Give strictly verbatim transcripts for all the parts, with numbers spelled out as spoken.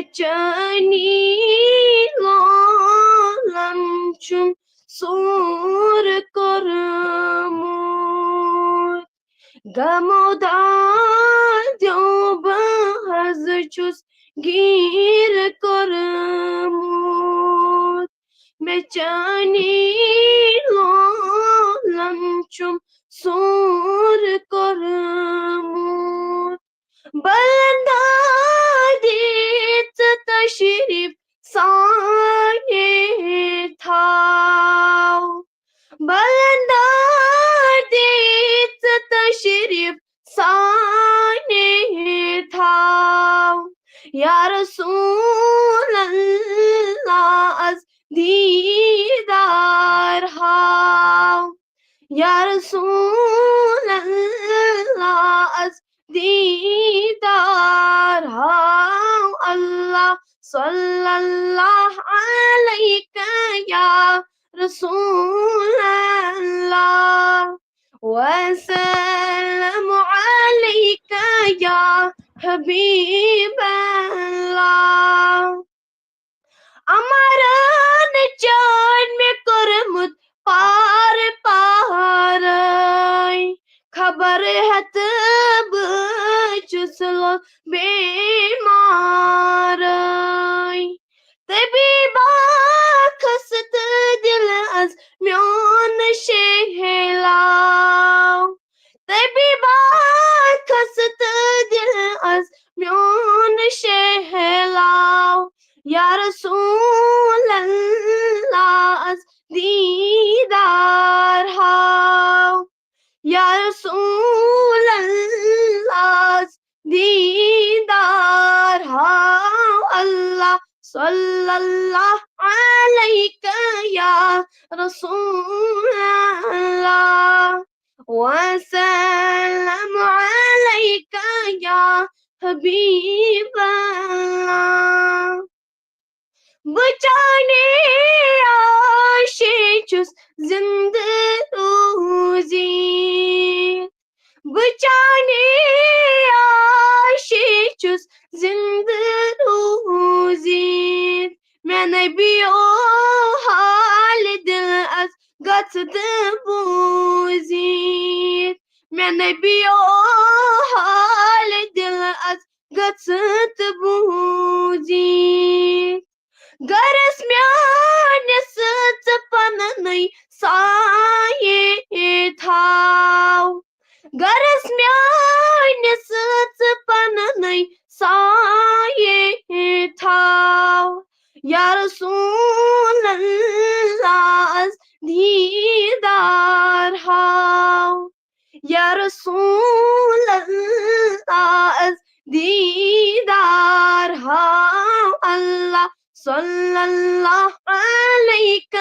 چٲنی لولن چھُم سوٗر کوٚرمُت۔ غمو دادیو بہٕ حظ چھُس گیٖر کوٚرمُت۔ مےٚ چٲنی لولن چھُم سوٗر کوٚرمُت۔ بلندا دِژ تشریف سانے تھاو۔ بلندا دِژ تشریف سانے تھاو۔ یا رسول اللہ، از دیدار ہاو۔ یا رسول اللہ، از دیدار ہاو۔ اللہ صلی اللہ علیک یا رسول اللہ، وسلم علیک یا حبیب اللہ۔ امرن چٲنۍ مےٚ کوٚرمُت پار پارے۔ خبر ہیٚتہٕ بہٕ چھُس لوٚگ بیمارے۔ طبیبا، کھس تہٕ دِل از میون شہلاو۔ طبیبا، کھس تہٕ دِل از میون شہلاو۔ یا رسول اللہ، از دیدار ہاو۔ یا رسول اللہ، از دیدار ہاو۔ اللہ صلی اللہ علیک یا رسول اللہ، وسلم علیک یا حبیب اللہ۔ بہٕ چانہِ آشے چھُس زِندٕ روٗزِتھ۔ بہٕ چانہِ آشے چھُس زِندٕ روٗزِتھ۔ مےٚ نبیو حالہِ دِل از گژھ تہٕ بوٗزِتھ۔ مےٚ نبیو حالہِ دِل از گژھ تہٕ بوٗزِتھ۔ گرس میٲنِس ژٕ پننُے سایہِ تھاو۔ گرس میٲنِس ژٕ پننُے سایہِ تھاو۔ یا رسول اللہ، از دیدار ہاو۔ یا رسول اللہ، از دیدار ہاو۔ اللہ صلی اللہ علیک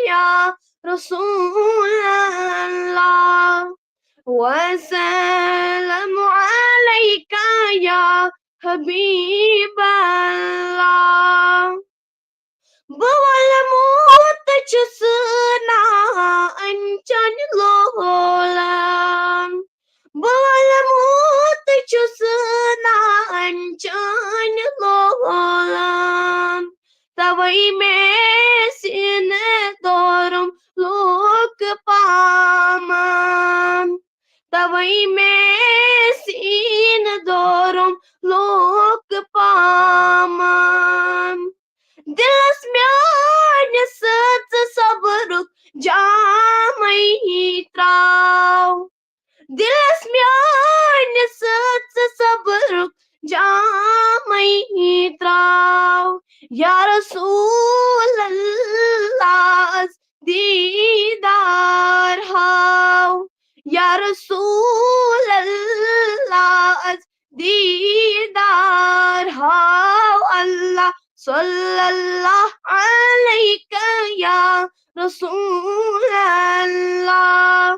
یا رسول اللہ، وسلم علیک یا حبیب اللہ۔ بہٕ ولمُت چھُس نا انچن لولن۔ بہٕ ولمُت چھُس نا انچن لولن۔ توے مےٚ سیٖنہٕ دورُم لوک پامن۔ توے مےٚ سیٖنہٕ دورُم لوک پامن۔ دِلس میٲنِس ژٕ صبرُک جامے تراو۔ دِلس میٲنِس ژٕ صبرُک جامے تراو۔ یا رسول اللہ، از دیدار ہاو۔ یا رسول اللہ، از دیدار ہاو۔ اللہ صلی اللہ علیک یا رسول اللہ،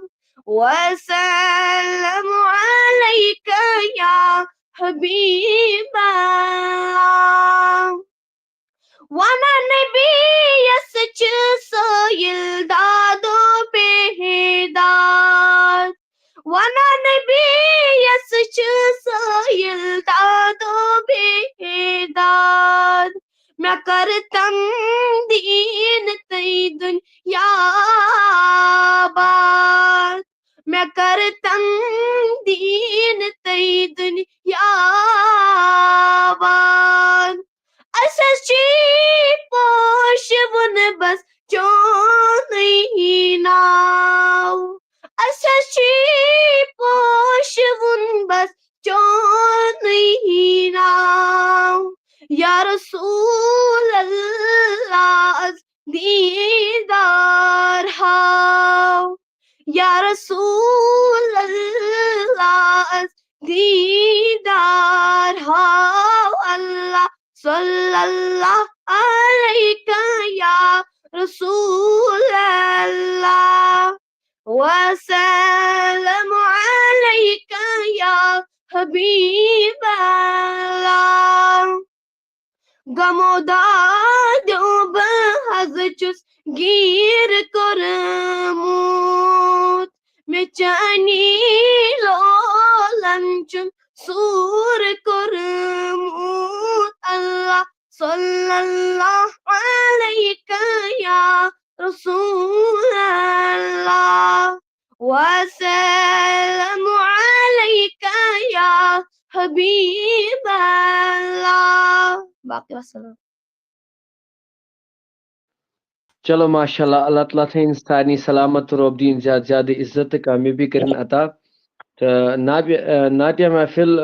وسلم علیک یا حبیب اللہ۔ ونان نبیس چھِ سٲیِل دادو بیدار۔ ونان نبیس چھِ سٲیِل دادو بیدار۔ مےٚ کٔرتن دیٖن تہٕ دُنیا آباد۔ مےٚ کٔرتن دیٖن تہٕ دُنیا آباد۔ أسۍ حظ چھِ پوشوُن بس چونٕے ناو۔ أسۍ حظ چھِ پوشوُن بس چونٕے ناو۔ یا رسول اللہ، از دیٖدار ہاو۔ یا رسول اللہ، از دیٖدار ہاو۔ اللہ صلی اللہ علیک یا رسول اللہ، وسلم علیک یا حبیب اللہ۔ غمو دادیو بہٕ حظ چھُس گیٖر کوٚرمُت۔ مےٚ چانی لولن چھُم سوٗر کوٚرمُت۔ اللہ صلی اللہ علیک یا رسول اللہ، وسلم علیک یا حبیب اللہ۔ باقی وسلام۔ چلو ماشاء اللہ، اللہ تعالیٰ تھٲیِن سارنٕے سلامت تہٕ رۄب دِیِن زیادٕ زیادٕ عزت تہٕ کامیٲبی کٔرِن عطا۔ تہٕ نابیہ، آ، نعتیہ محفل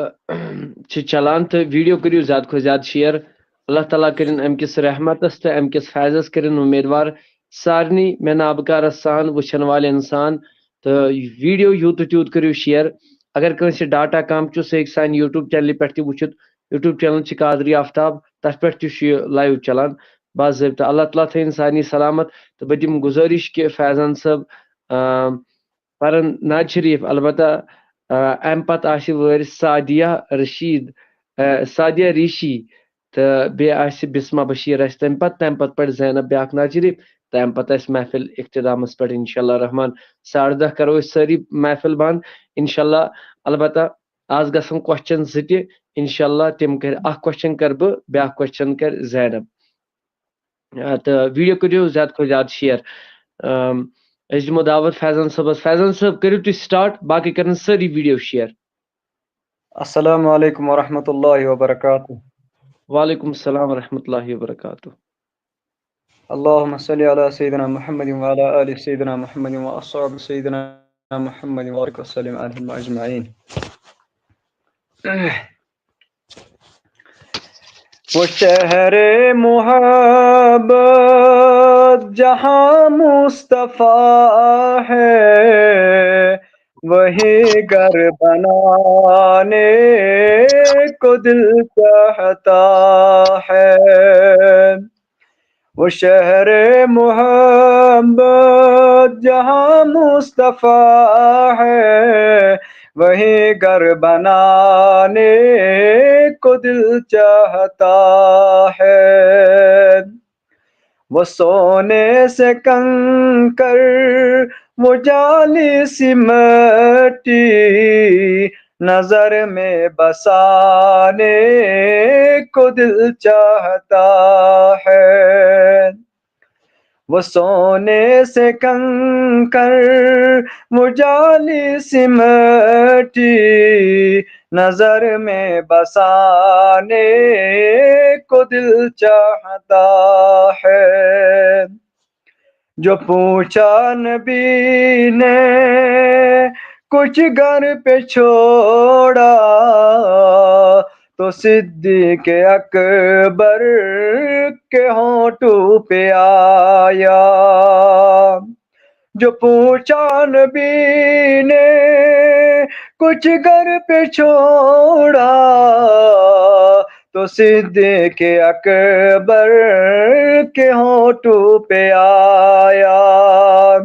چھِ چلان تہٕ video کٔرِو زیادٕ کھۄتہٕ زیادٕ share۔ اللہ تعالیٰ کٔرِن اَمہِ کِس رحمتس تہٕ اَمہِ کِس فیضس کٔرِن اُمیدوار سارنٕے مےٚ نابکارس سان وٕچھن والٮ۪ن سان۔ تہٕ video یوٗت تہٕ تیوٗت کٔرِو share۔ اگر کٲنٛسہِ data کم چھُ، سُہ ہیٚکہِ سانہِ YouTube channelہِ پٮ۪ٹھ تہِ وٕچھِتھ۔ YouTube channel چھِ قادری آفتاب، تتھ پٮ۪ٹھ تہِ چھُ یہِ live چلان۔ باضٲبطہٕ اللہ تعالیٰ تھٲیِن سارنٕے سلامت۔ تہٕ بہٕ دِمہٕ گُزٲرِش کہِ فیضان صٲب، آم، پرن نعت شریف، البتہ، آ، امہِ پتہٕ آسہِ وٲرۍ سعدیہ رشید، آ، سعدیہ ریشی، تہٕ بیٚیہِ آسہِ بسمہ بشیر آسہِ تمہِ پتہٕ، تمہِ پتہٕ پرِ زینب بیاکھ نعت شریف، تہٕ امہِ پتہٕ آسہِ محفل اختتامس پٮ۪ٹھ انشاءاللہ رحمان۔ ساڑٕ دہ کرو أسۍ سٲری محفل بند انشاءاللہ۔ البتہ آز گژھن question زٕ تہِ، انشاءاللہ تِم کرِ، اکھ question کرٕ بہٕ، بیاکھ question کرِ زینب۔ آ، تہٕ video کٔرِو زیادٕ کھۄتہٕ زیادٕ share۔ آم، أسۍ دِمو دعوت فیضان صٲبس۔ فیضان صٲب، کٔرِو تُہۍ start، باقٕے کرن سٲری video share۔ السلام علیکم ورحمۃ اللہ وبرکاتہ۔ وعلیکم السلام ورحمۃ اللہ وبرکاتہ۔ اللهم صل على سيدنا محمد وعلى آل سيدنا محمد وأصحاب سيدنا محمد وبارك وسلم عليهم أجمعين۔ وہ شہر محبت جہاں مصطفیٰ ہے، وہی گھر بنانے کو دل چاہتا ہے۔ وہ شہر محبت جہاں مصطفیٰ ہے، وہی گھر بنانے کو دل چاہتا ہے۔ وہ سونے سے کنکر، وہ جعلی سی مٹی، نظر میں بسانے کو دل چاہتا ہے۔ وہ سونے سے کنکر، وہ جعلی سی مٹی، نظر میں بسانے کو دل چاہتا ہے۔ جو پوچھا نبی نے کچھ گھر پہ چھوڑا، تو صدیق اکبر کے ہونٹوں پہ آیا۔ جو پوچھا نبی نے کچھ گھر پہ چھوڑا، تو صدیق اکبر کے ہونٹوں پہ آیا۔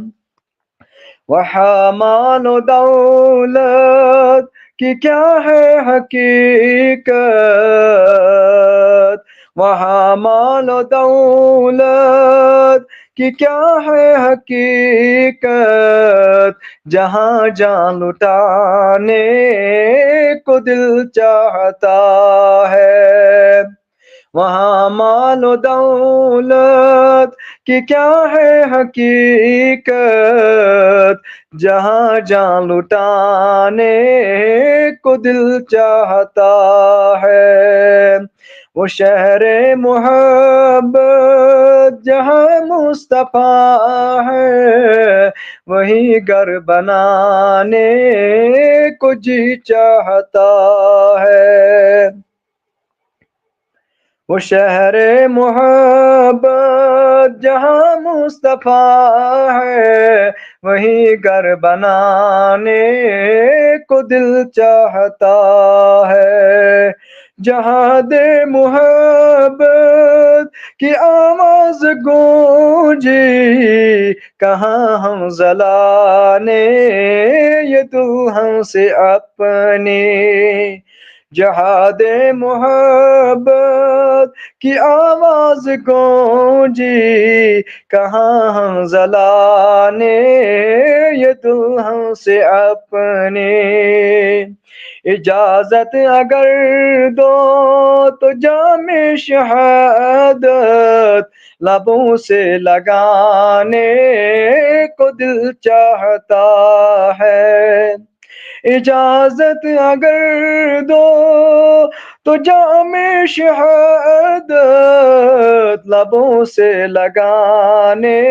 وہاں مال و دولت کی کیا ہے حقیقت، وہاں مال و دولت کی کیا ہے حقیقت، جہاں جان لٹانے کو دل چاہتا ہے۔ وہاں مال و دولت کی کیا ہے حقیقت، جہاں جان لٹانے کو دل چاہتا ہے۔ وہ شہر محبت جہاں مصطفیٰ ہے، وہیں گھر بنانے کو جی چاہتا ہے۔ وہ شہر محبت جہاں مصطفیٰ ہے، وہیں گھر بنانے کو دل چاہتا ہے۔ جہاں دے محبت کی آواز گونجی، کہاں ہم زلانے یہ دلہن سے اپنی۔ جہاں دے محبت کی آواز گونجی، کہاں ہم زلانے یہ دلہن سے اپنی۔ اجازت اگر دو تو جام شہادت لبوں سے لگانے کو دل چاہتا ہے۔ اجازت اگر دو تو جام شہادت لبوں سے لگانے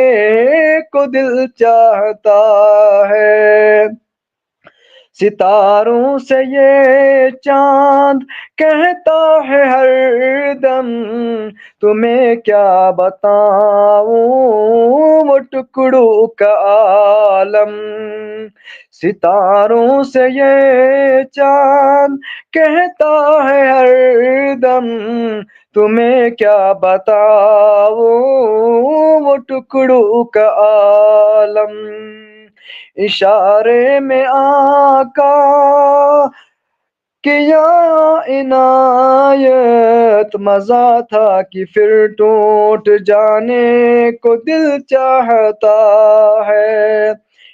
کو دل چاہتا ہے۔ ستاروں سے یہ چاند کہتا ہے ہر دم، تمہیں کیا بتاؤں وہ ٹکڑوں کا عالم۔ ستاروں سے یہ چاند کہتا ہے ہر دم، تمہیں کیا بتاؤں وہ ٹکڑوں کا عالم۔ اشارے میں آقا کہ یا عنایت مزہ تھا کہ پھر ٹوٹ جانے کو دل چاہتا ہے۔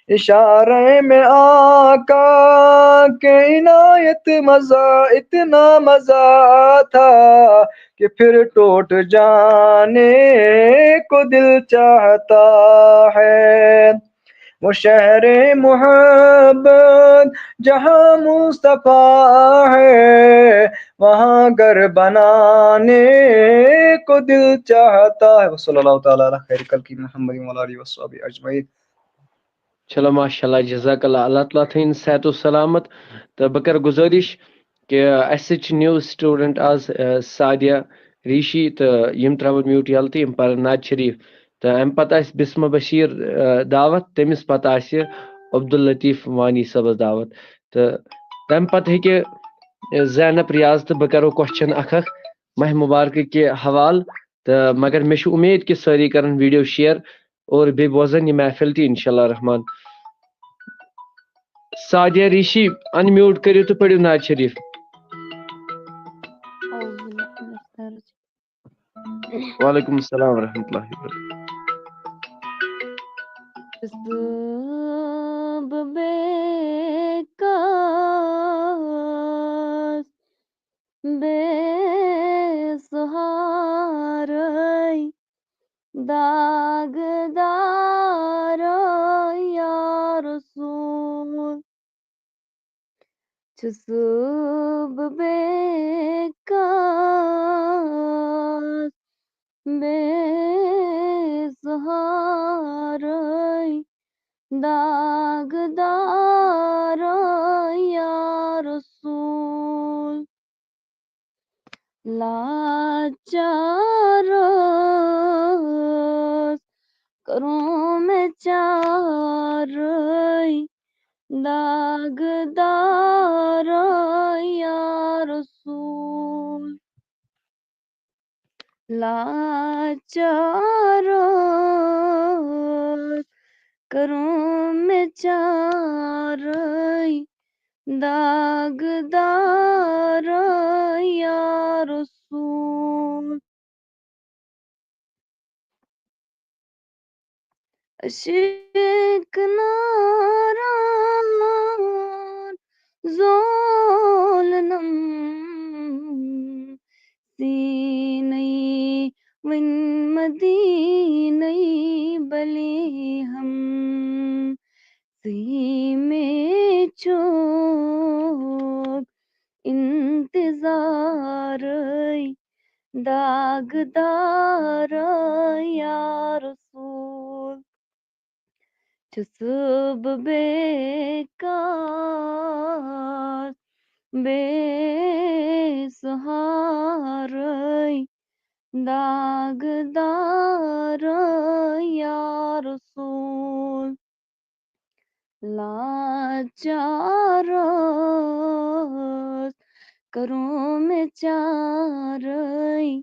اشارے میں آقا کے عنایت مزہ، اتنا مزہ تھا کہ پھر ٹوٹ جانے کو دل چاہتا ہے۔ وہ شہر محبت جہاں مصطفیٰ ہے، وہاں گھر بنانے کو دل چاہتا ہے۔ وصلی اللہ تعالیٰ علی خیر خلقہ محمد وعلی آلہ وصحبہ اجمعین۔ چلو، ماشاءاللہ، جزاک اللہ، اللہ تعالیٰ تھٲیِن صحت و سلامت۔ تہٕ بہٕ کَرٕ گُزٲرِش کہِ اَسہِ سۭتۍ چھِ new student آز، آ، سعدیہ ریٖشی، تہٕ یِم ترٛاوَن mute یَلہٕ تہٕ یِم پَرَن نعت شریٖف۔ تہٕ اَمہِ پَتہٕ آسہِ بِسمہ بشیٖر، آ، دعوت، تٔمِس پَتہٕ آسہِ عبداللطیف وانی صٲبَس دعوت۔ تہٕ تَمہِ پَتہٕ ہیٚکہِ، آ، زینب ریاض تہٕ بہٕ کَرو question اَکھ اَکھ ماہِ مُبارکہٕ کہِ حوالہٕ۔ تہٕ مگر مےٚ چھِ اُمید کہِ سٲری کَرَن video share اور بیٚیہِ بوزَن یہِ محفل تہِ، انشاءاللہ الرحمن۔ سعدیہ ریٖشی، unmute کٔرِو تہٕ پٔرِو نعت شریٖف۔ وعلیکم السلام ورحمۃ اللہ وبرکاتہ۔ صبح بے کس بے سہارے داغ دار یا رسول۔ چھ صبح بے کس بے سہارے داغ دار یا رسول۔ لاچار کروں میں چار داغ دار یا رسول۔ لاچار کروں میں چار داغ دار یا رسول۔ عشق ناران زولنم سینہ مدینَے بلے ہم سی میں چھوک انتظار داغدار یا رسول۔ چھُس بہٕ بیکار، بے سہارٕے، داغدارٕے یا رسول۔ لاچارس کرو مےٚ چارٕے،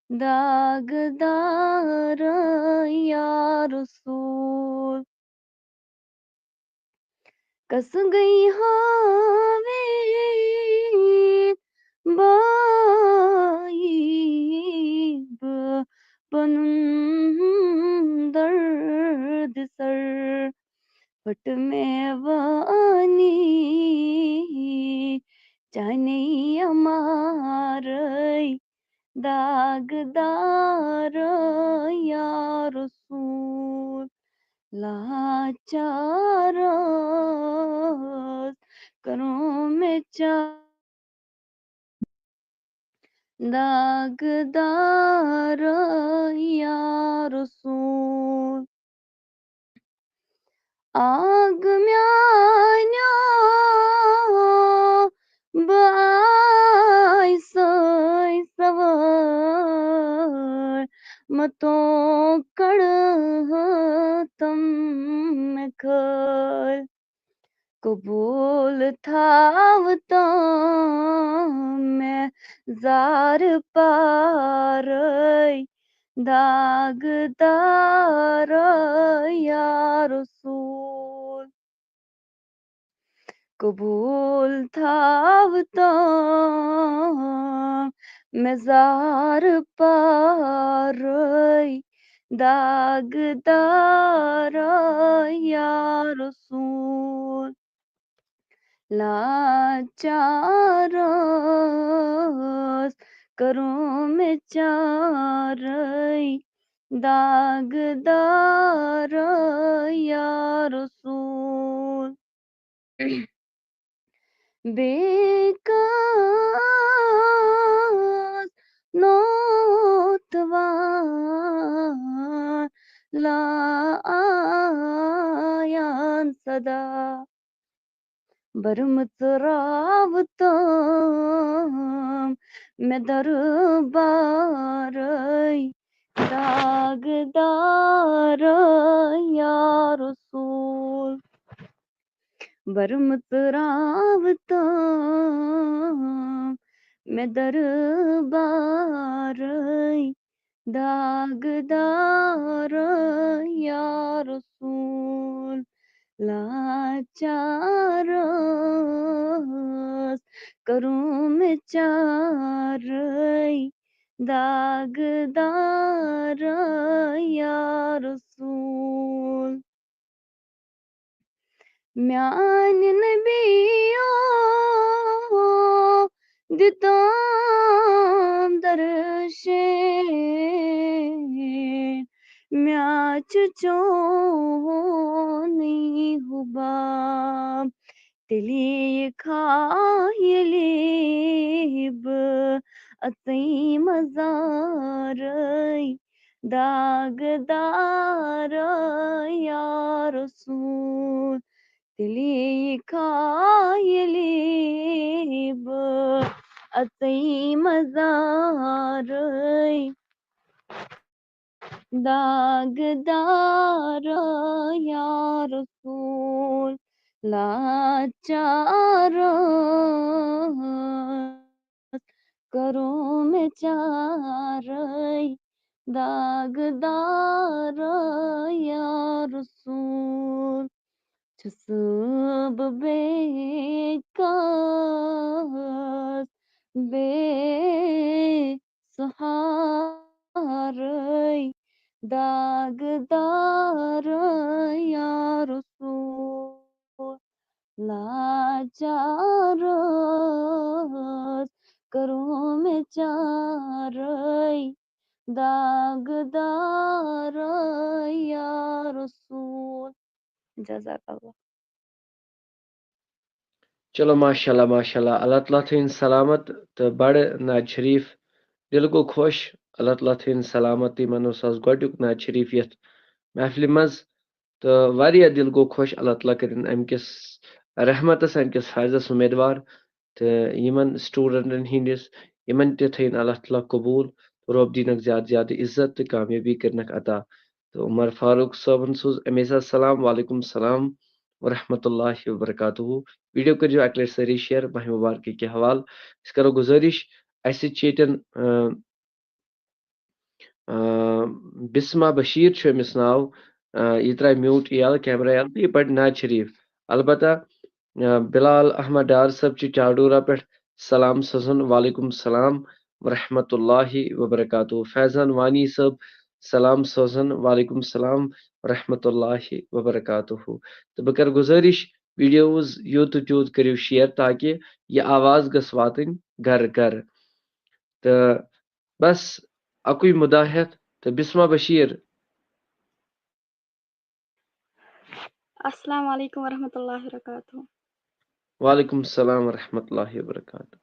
داغدارٕے یا رسول۔ کس گئی ہاوے بائی بہٕ پنُن درد سر۔ پھٹ مےٚ وانی چانے امارٕے، داغدارٕے یا رسول۔ لاچارس کرو مےٚ چا-، داغدارٕے یا رسول۔ آگ میانیو بہٕ آیہِ سوے سوٲرۍ، متو کڑ تم مےٚ کھٲلۍ۔ قبول تھاو تم مےٚ زار پارٕے، داغدارٕے یا رسول۔ قبول تھاو تم مےٚ زار پارٕے، داغدارٕے یا رسول۔ لاچارس کرو مےٚ چارٕے، داغدارٕے یا رسول۔ بیکاس نوتوان لایان صدا۔ برمٕژ راوتم مےٚ دربارٕے، داغدارٕے یا رسول۔ برمٕژ راوتم مےٚ دربارٕے، داغدارٕے یا رسول۔ لاچارس کرو مےٚ چارٕے، داغدارٕے یا رسول۔ میانہِ نبیو دِتم درشن، مےٚ چھُ چونُے حُباب۔ تیٚلے کھا ییٚلے بہٕ اژے مزارٕے، داغدارٕے یا رسول۔ تیٚلے کھا ییٚلے بہٕ اژے مزارٕے، داغدارٕے یا رسول۔ لاچارس کرو مےٚ چارٕے، داغدارٕے یا رسول۔ چھُس بہٕ بیکاس، بے سہارٕے، داغدارٕے یا رسول۔ لاچارس کرو مےٚ چارٕے، داغدار یا رسول۔ جزاک اللہ۔ چلو، ماشاء اللہ، ماشاء اللہ، اللہ تعالیٰ تھٲیِن سلامت۔ تہٕ بڑٕ نعت شریف، دِل گوٚو خۄش۔ اللہ تعالیٰ تھٲیِن سلامت۔ یِمن اوس آز گۄڈٕنیُک نعت شریف یتھ محفلہِ منٛز، تہٕ واریاہ دِل گوٚو خۄش۔ اللہ تعالیٰ کٔرِن امہِ کِس رحمتس، امہِ کِس فیضس اُمیدوار۔ تہٕ یِمن studentن ہٕنٛدِس، یِمن تہِ تھٲیِن اللہ تعالیٰ قبوٗل۔ رۄب دِنکھ زیادٕ زیادٕ عزت تہٕ کامیٲبی کٔرنکھ عطا۔ تہٕ عمر فاروق صٲبن سوز اَمے ساتہٕ سلام، وعلیکم السلام ورحمۃ اللہ وبرکاتہ۔ Video کٔرۍزیو اَکہِ لٹہِ سٲری share، ماہِ مبارکہِ کہِ حوالہٕ۔ أسۍ کرو گُزٲرِش، اَسہِ سۭتۍ چھِ ییٚتٮ۪ن، اۭں، آ، بسمہ بشیر چھُ أمِس ناو، آ، یہِ ترٛایہِ mute یَلہٕ، camera یَلہٕ، تہٕ یہِ پَرِ نعت شریف۔ البتہ، آ، بلال احمد ڈار صٲب چھُ چاڈورہ پٮ۪ٹھ سلام سوزان، وعلیکم السلام ورحمۃ اللہ وبرکاتہ۔ فیضان وانی صٲب سلام سوزان، وعلیکم السلام ورحمۃ اللہ وبرکاتہ۔ تہٕ بہٕ کرٕ گُزٲرِش، videos یوٗت تہٕ تیوٗت کٔرِو share تاکہِ یہِ آواز گٔژھ واتٕنۍ گرٕ گرٕ۔ تہٕ بس اَکُے مُدا ہٮ۪تھ۔ تہٕ بسمہ بشیر۔ السلام علیکم ورحمۃ اللہ وبرکاتہ۔ وعلیکم السلام ورحمۃ اللہ وبرکاتہ۔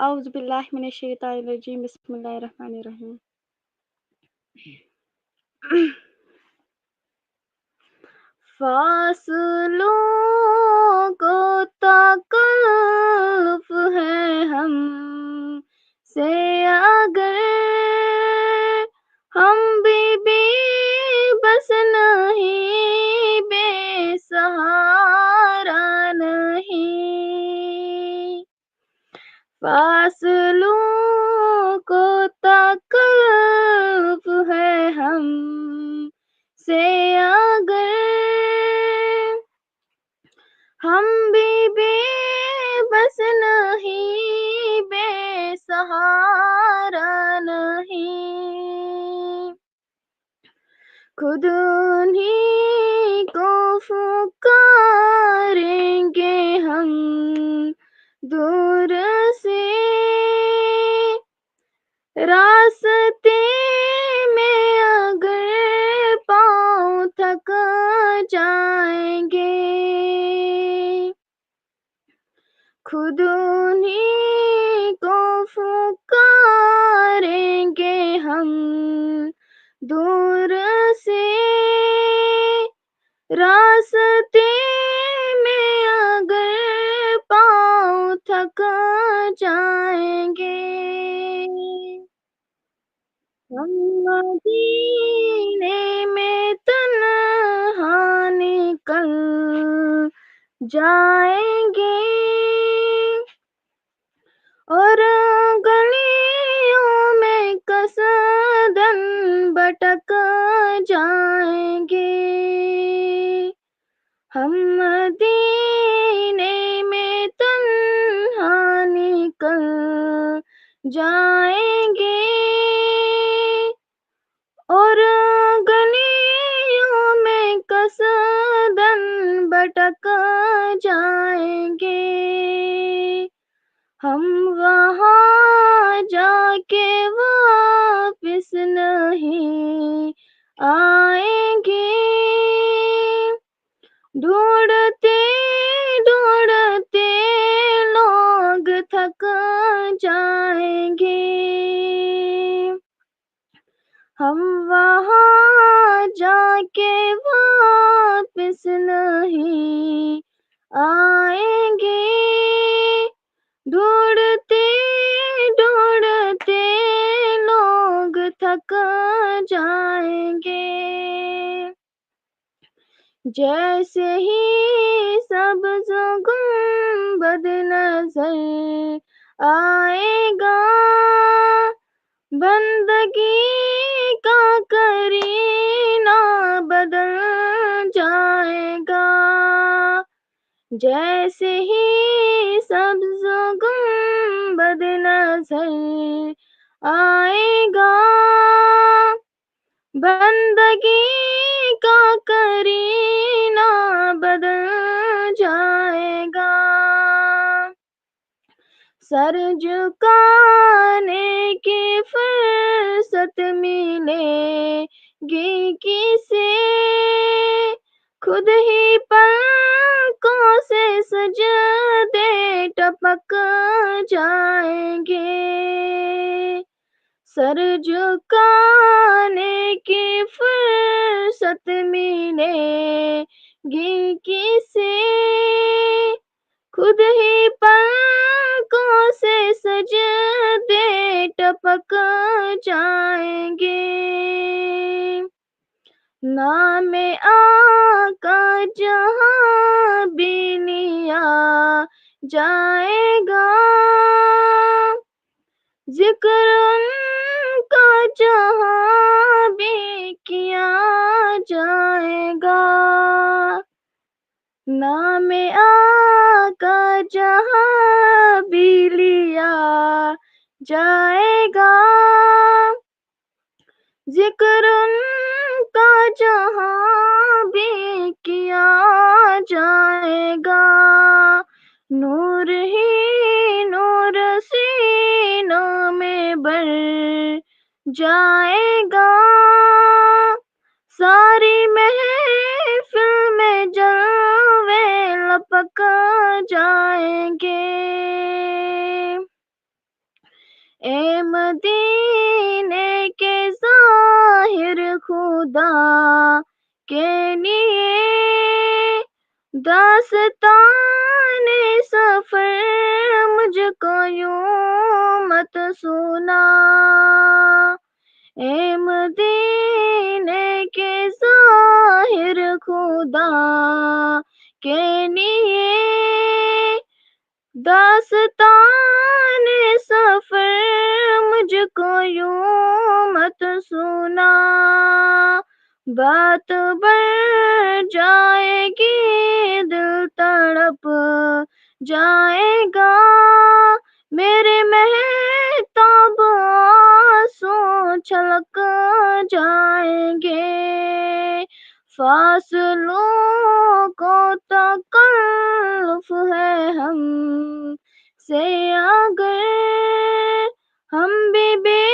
اعوذ باللہ من الشیطان الرجیم، بسم اللہ الرحمن الرحیم۔ فاصلوں کو تکلف ہے ہم سے اگر، ہم بھی بے بس نہیں، بے سہارا نہیں۔ فاصلوں کو تکلف ہے ہم سے اگر، ہم بھی بے بس نہیں، بے سہارا نہیں۔ خود انہیں کو پکاریں گے ہم دور سے، راستے میں اگر پاؤں تھک جائیں گے۔ خود انہیں کو پکاریں گے ہم دور سے، راستے میں اگر پاؤں تھک جائیں گے۔ ہم مدینے میں تنہا نکل جائیں گے اور گلیوں میں قصداً بھٹک جائیں گے۔ ہم مدینے میں تنہا نکل جائیں گے اور گلیوں میں قصداً بھٹک جائیں گے۔ ہم وہاں جا کے واپس نہیں آئیں گے۔ ڈھونڈتے ڈھونڈتے لوگ تھک جائیں گے۔ ہم وہاں جا کے واپس نہیں آئیں گے۔ ڈھونڈتے ڈھونڈتے لوگ تھک جائیں گے۔ جیسے ہی سبز گنبد نظر آئے گا، بندگی کا قرینہ بدل جائے گا۔ جیسے ہی سبز گنبد نظر آئے گا، بندگی کا قرینہ بدل جائے گا۔ سر جھکانے کی فرصت ملے گی کسے؟ خود ہی پلکوں سے سجدے ٹپک جائیں گے۔ سر جھکانے کی فرصت ملے گی کسے؟ خود ہی پلکوں سے سجدے ٹپک جائیں گے۔ نام آقا جہاں بھی لیا جائے گا، ذکر ان کا جہاں بھی کیا جائے گا۔ نام آقا جہاں بھی لیا جائے گا، ذکر ان کا جہاں بھی کیا جائے گا۔ نور ہی نور سینوں میں بر جائے گا، ساری محفل میں جلوے لپک جائیں گے۔ اے مدینے کے ظاہر، خدا کے لیے داستان سفر مجھ کو یوں مت سنا۔ اے مدینے کے ظاہر، خدا کے لیے داستان سفر مجھ کو یوں مت سنا۔ بات بڑھ جائے گی، دل تڑپ جائے گا، میرے مہتاب آنسو چھلک جائیں گے۔ فاصلوں کو تکلف ہے ہم سے اگر، ہم بھی بے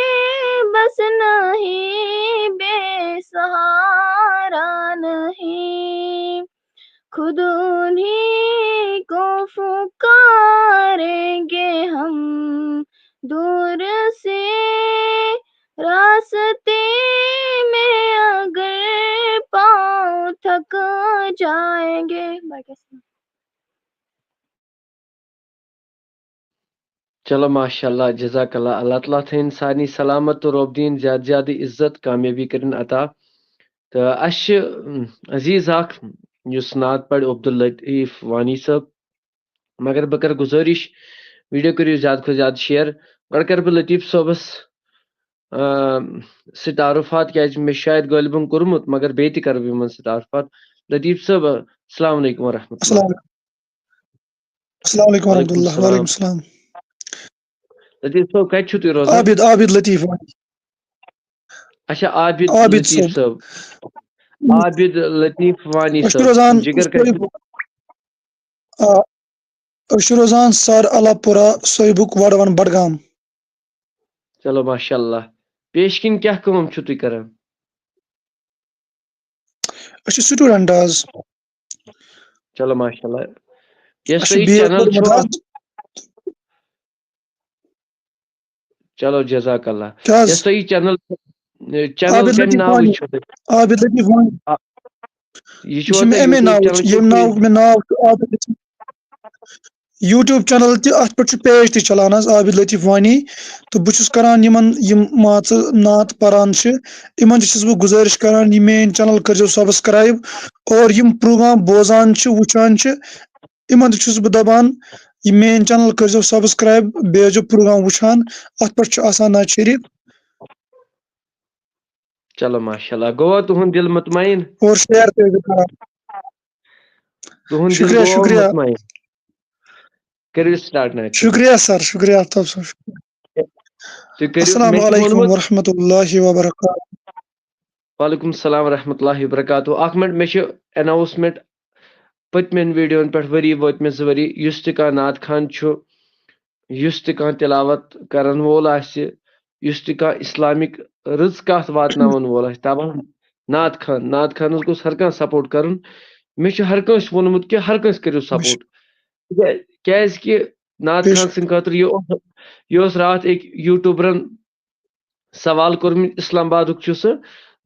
بس نہیں، بے سہارا نہیں۔ خود انہیں کو پکاریں گے ہم دور سے، راستے میں اگر پاؤں تھک جائیں گے۔ چلو ماشاء اللہ، جزاک اللہ۔ اللہ تعالیٰ تھٲیِن سارنٕے سلامت تہٕ رۄب دِیِن زیادٕ زیادٕ عزت، کامیٲبی کٔرِن عطا۔ تہٕ اَسہِ چھِ، اۭں، عزیٖز اکھ، یُس نعت پرِ، عبداللطیف وانی صٲب۔ مگر بہٕ کرٕ گُزٲرِش، video کٔرِو زیادٕ کھۄتہٕ زیادٕ share۔ گۄڈٕ کرٕ بہٕ لطیف صٲبس، آ، سۭتۍ تعارُفات، کیازِ مےٚ چھُ شاید غٲلبن کوٚرمُت، مگر بیٚیہِ تہِ کرٕ بہٕ یِمن سۭتۍ تعارُفات۔ لطیف صٲب، السلام علیکم ورحمۃ اللہ۔ السلام السلام علیکم ورحمۃ اللہ۔ وعلیکم السلام۔ لطیف صٲب، کتہِ چھِو تُہۍ روزان؟ عابد، عابد لطیف وانی۔ اچھا، عابد عابد لطیف صٲب۔ صٲب۔ عابد لطیف وانی أسۍ چھِ صٲب۔ روزان جگر کتہِ؟ آ، أسۍ چھِ روزان سر اللہ پورہ صٲبُک وڈوَن بڈگام۔ چلو ماشاء اللہ۔ پیش کِنۍ کیٛاہ کٲم چھِو تُہۍ کران؟ أسۍ چھِ student حظ۔ چلو ماشاء اللہ۔ یۄس اَسہِ چھُ تۄہہِ بی اے channel کوٚرمُت چھُوا؟ حظ۔ چلو جزاک اللہ۔ کیٛاہ حظ؟ یۄس تۄہہِ یہِ channel، channel عابد کَمہِ لطیف ناوٕ وانی۔ چھُو تۄہہِ؟ عابد لطیف وانی۔ یہِ یہِ چھُوا چھُ مےٚ تۄہہِ اَمے YouTube ناوٕ، channel چھُو ییٚمہِ تۄہہِ؟ ناوُک مےٚ ناو چھُ عابد لطیف۔ YouTube channel تہِ، اَتھ پٮ۪ٹھ چھُ page تہِ چلان حظ، عابد لطیف وانی۔ تہٕ بہٕ چھُس کران یِمن، یِم مان ژٕ نعت پران چھِ، یِمن تہِ چھُس بہٕ گُزٲرِش کران، یہِ main channel کٔرزیٚو subscribe۔ اور یِم program بوزان چھِ، وٕچھان چھِ، یِمن تہِ چھُس بہٕ دَپان، یہِ main channel کٔرزیٚو subscribe، بیٚیہِ ٲسزیٚو program وٕچھان، اَتھ پٮ۪ٹھ چھُ آسان نعت شریف۔ چلو ماشاء اللہ۔ گوٚوا تُہُنٛد دِل مطمئن؟ اور share تہِ ٲسزیٚو کران۔ تُہُنٛد دِل شُکریہ، گوٚوا شُکریہ۔ مطمئن؟ کٔرِو start نعت۔ شُکریہ sir، شُکریہ آفتاب صٲب۔ تُہۍ کٔرِو، السلام مےٚ چھُ علیکم ووٚنمُت، ورحمۃ اللہ وبرکاتہ۔ وعلیکم السلام ورحمۃ اللہ وبرکاتہ۔ اکھ منٹ، مےٚ چھُ announcement۔ پٔتمٮ۪ن videoن پٮ۪ٹھ، ؤری وٲتمٕتۍ زٕ ؤری، یُس تہِ کانٛہہ نعت خوان چھُ، یُس تہِ کانٛہہ تلاوت کرن وول آسہِ، یُس تہِ کانٛہہ اسلامک رٕژ کتھ واتناون وول آسہِ، تباہ نعت خان، نعت خانس گوٚژھ ہر کانٛہہ سپورٹ کرُن۔ مےٚ چھُ ہر کٲنٛسہِ ووٚنمُت کہِ ہر کٲنٛسہِ کٔرِو سپورٹ۔ تِکیٛازِ، کیٛازِ کہِ نعت خان سٕنٛدِ خٲطرٕ یہِ اوس، یہِ اوس راتھ أکۍ یوٗٹیوٗبرن سوال کوٚرمُت اسلام آبادُک چھُ سُہ۔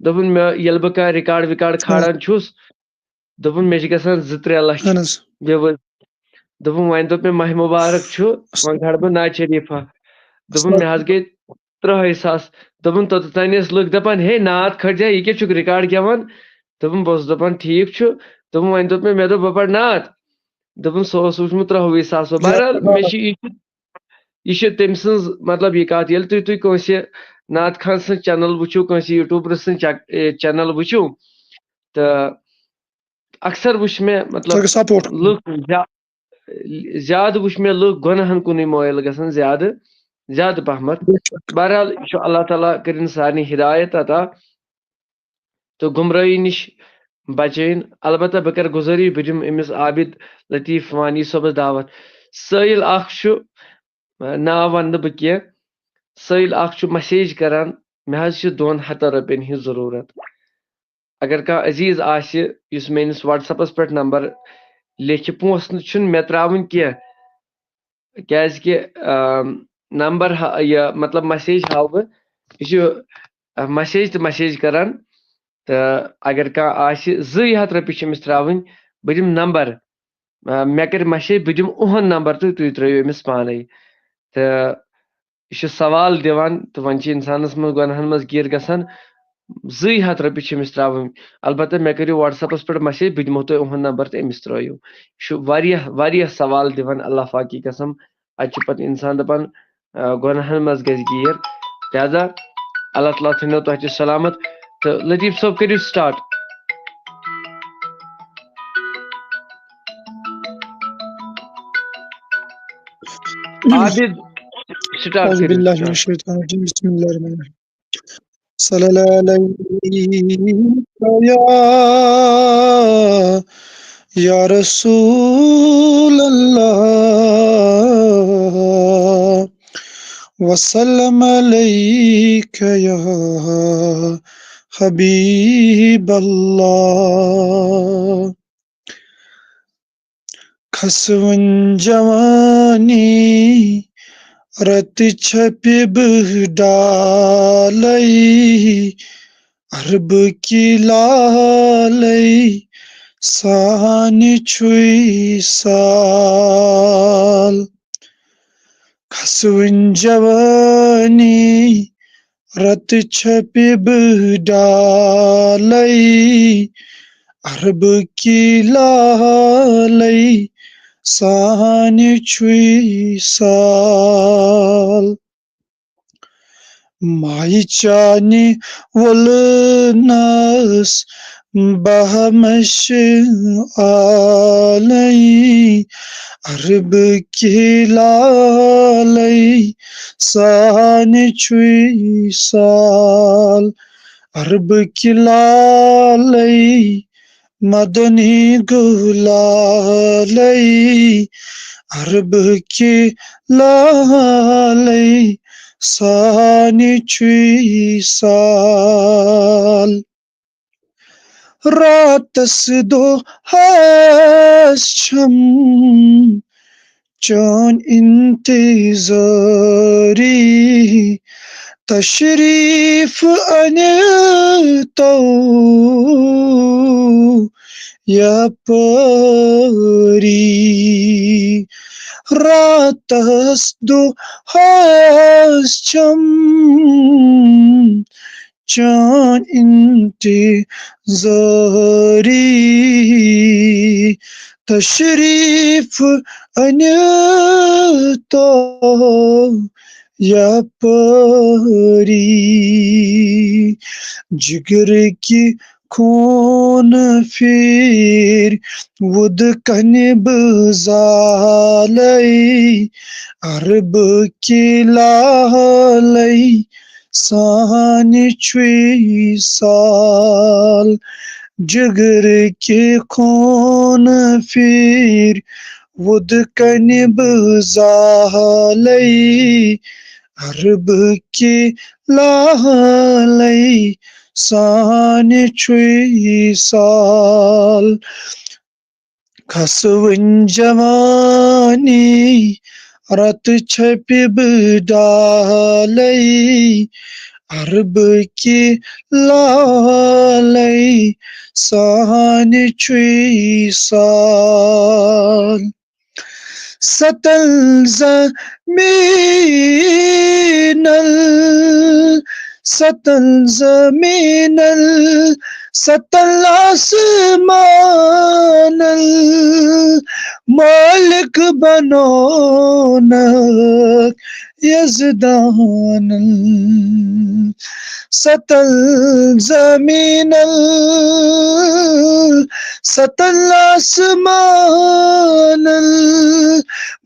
دوٚپُن، مےٚ ییٚلہِ بہٕ کانٛہہ ریکارڈ ویکارڈ کھالان چھُس، دوٚپُن، مےٚ چھِ گژھان زٕ ترٛےٚ لَچھ اہن حظ۔ views۔ دوٚپُن، وۄنۍ دوٚپ مےٚ، ماہِ مُبارک چھُ، وۄنۍ کھالہٕ بہٕ نعت شریٖفہ۔ دوٚپُن، مےٚ حظ گٔے ترٛہَے ساس۔ دوٚپُن، توٚتَتھ تانۍ ٲسۍ لُکھ دَپان، ہے، نعت کھٲلۍ زِ، یہِ کیٛاہ چھُکھ ریکارڈ گٮ۪وان؟ دوٚپُن، بہٕ اوسُس دَپان، ٹھیٖک چھُ۔ دوٚپُن، وۄنۍ دوٚپ مےٚ، مےٚ دوٚپ، بہٕ پَرٕ نعت۔ دوٚپُن، سُہ اوس وٕچھمُت ترٛہوٕے ساسو۔ بہرحال، مےٚ چھِ یہِ، یہِ چھِ تٔمۍ سٕنٛز، مطلب، یہِ کَتھ، ییٚلہِ تُہۍ، تُہۍ کٲنٛسہِ نعت خان سٕنٛز چینل وٕچھِو، کٲنٛسہِ یوٗٹیوٗبرٕ سٕنٛز چک-، اے، چینل وٕچھِو، تہٕ اکثر وٕچھ مےٚ، مطلب، سپورٹ۔ لُکھ زیا-، زیادٕ وٕچھ مےٚ لُکھ گۄناہن کُنُے مٲیِل گژھان، زیادٕ، زیادٕ پہمتھ۔ بہرحال، یہِ چھُ اللہ تعالیٰ کٔرِن سارنٕے ہدایت عطا تہٕ گمرٲہی نِش بچٲیِن۔ البتہ بہٕ کرٕ گُزٲرِش، بہٕ دِمہٕ أمِس عابد لطیف وانی صٲبس دعوت۔ سٲیِل اکھ چھُ، ناو ونہٕ نہٕ بہٕ کینٛہہ، سٲیِل اکھ چھُ مسیج کران، مےٚ حظ چھِ دۄن ہتن رۄپین ہٕنٛز ضروٗرت۔ اگر کانٛہہ عزیز آسہِ، یُس میٲنِس WhatsApp-س پٮ۪ٹھ نمبر لیکھِ، پونٛسہٕ نہٕ چھُنہٕ مےٚ ترٛاوٕنۍ کینٛہہ، کیازِ کہِ، آم، نمبر ہا-، یہِ مطلب مسیج ہاوٕ بہٕ، یہِ چھُ، آ، مسیج تہٕ مسیج کران۔ تہٕ اگر کانٛہہ آسہِ، زٕے ہتھ رۄپیہِ چھِ أمِس ترٛاوٕنۍ، بہٕ دِمہٕ نمبر، آ، مےٚ کَرِ مسیج، بہٕ دِمہٕ اُہُنٛد نمبر تہٕ تُہۍ ترٛٲیِو أمِس پانے۔ تہٕ یہِ چھُ سوال دِوان، تہٕ وۄنۍ چھِ اِنسانَس منٛز گۄناہَن منٛز گیٖر گژھان۔ زٕے ہَتھ رۄپیہِ چھِ أمِس ترٛاوٕنۍ۔ البتہ مےٚ کٔرِو WhatsApp-س پٮ۪ٹھ مسیج، بہٕ دِمو تۄہہِ اُہُنٛد نمبر تہٕ أمِس ترٛٲیِو۔ یہِ چھُ واریاہ، واریاہ سوال دِوان، اللہ پاکی قسم۔ اَتہِ چھُ پَتہٕ اِنسان دَپان، آ، گۄناہَن منٛز گژھِ گیٖر۔ لہذا اللہ تعالیٰ تھٲینو تۄہہِ تہِ سلامت۔ تہٕ لطیف صٲب، کٔرِو start۔ عابد، start اعوذ کٔرِو باللہ من start۔ الشیطان الرجیم، بسم اللہ الرحمن الرحیم۔ صلی اللہ علیہ یا، یا رسول اللہ، وسلم علیک یا حبیب اللہ۔ کھسوٕنۍ جوانی رتہٕ چھپہِ بہٕ ڈالے، عربہٕ کہِ لالے سانہِ چھُے سال۔ کھسوٕنۍ جوانی رتہٕ چھپہِ بہٕ ڈالے، عربہٕ کہِ لالے سانہِ چھُے سال۔ مایہِ چانہِ وولنس بہمش آلے، عربہٕ کہِ لالے سانہِ چھُے سال۔ عربہٕ کہِ لالے مدنی گُلالے، عربہٕ کہِ لالے سانہِ چھُے سال۔ راتس دۄہس چھم چٲنۍ انتظٲری، تشریف أنِو تو یپٲری۔ راتس دۄہس چھم چٲنۍ انتظٲری، تشریف أنِو تو یپٲری۔ جگر کہِ خوٗن پھیٖرۍ وُدٕ کنہِ بہٕ زالے، عربہٕ کہِ لالے سانہِ چھُے سال۔ جگر کہِ خوٗن پھیٖرۍ وُدٕ کنہِ بہٕ زالے، عربہٕ کہِ لالے سانہِ چھُے سال۔ کھسہٕ وۄنۍ جوانی، رتہٕ چھپہِ بہٕ ڈالے، عربہٕ کہِ لالے سانہِ چھُے سال۔ ستل زمینل، ستل زمینل، ستل آسمانل، مالک بنونک یزدانن۔ ستل زمینل، ستل آسمانل،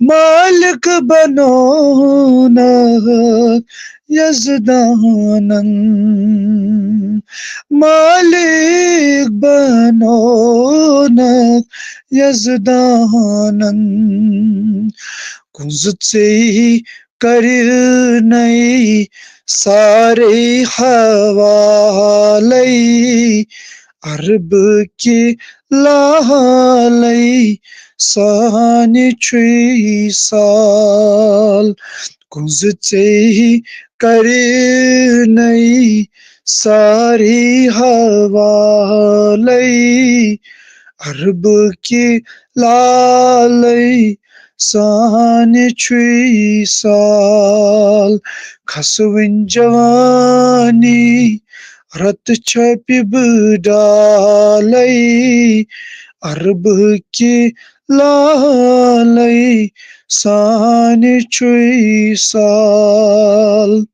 مالک بنونک یزدانن۔ مالک بنونک یزدانن۔ کُنزٕ ژے کرنَے سارے حوالے، عربہٕ کہِ لالے سانہِ چھُے سال۔ کُنزٕ ژے کرنَے سارے حوالے، عربہٕ کہِ لالے سانہِ چھُے سال۔ کھسہٕ وۄنۍ جوانی، رتہٕ چھپہِ بہٕ ڈالے، عربہٕ کہِ لالے سانہِ چھُے سال۔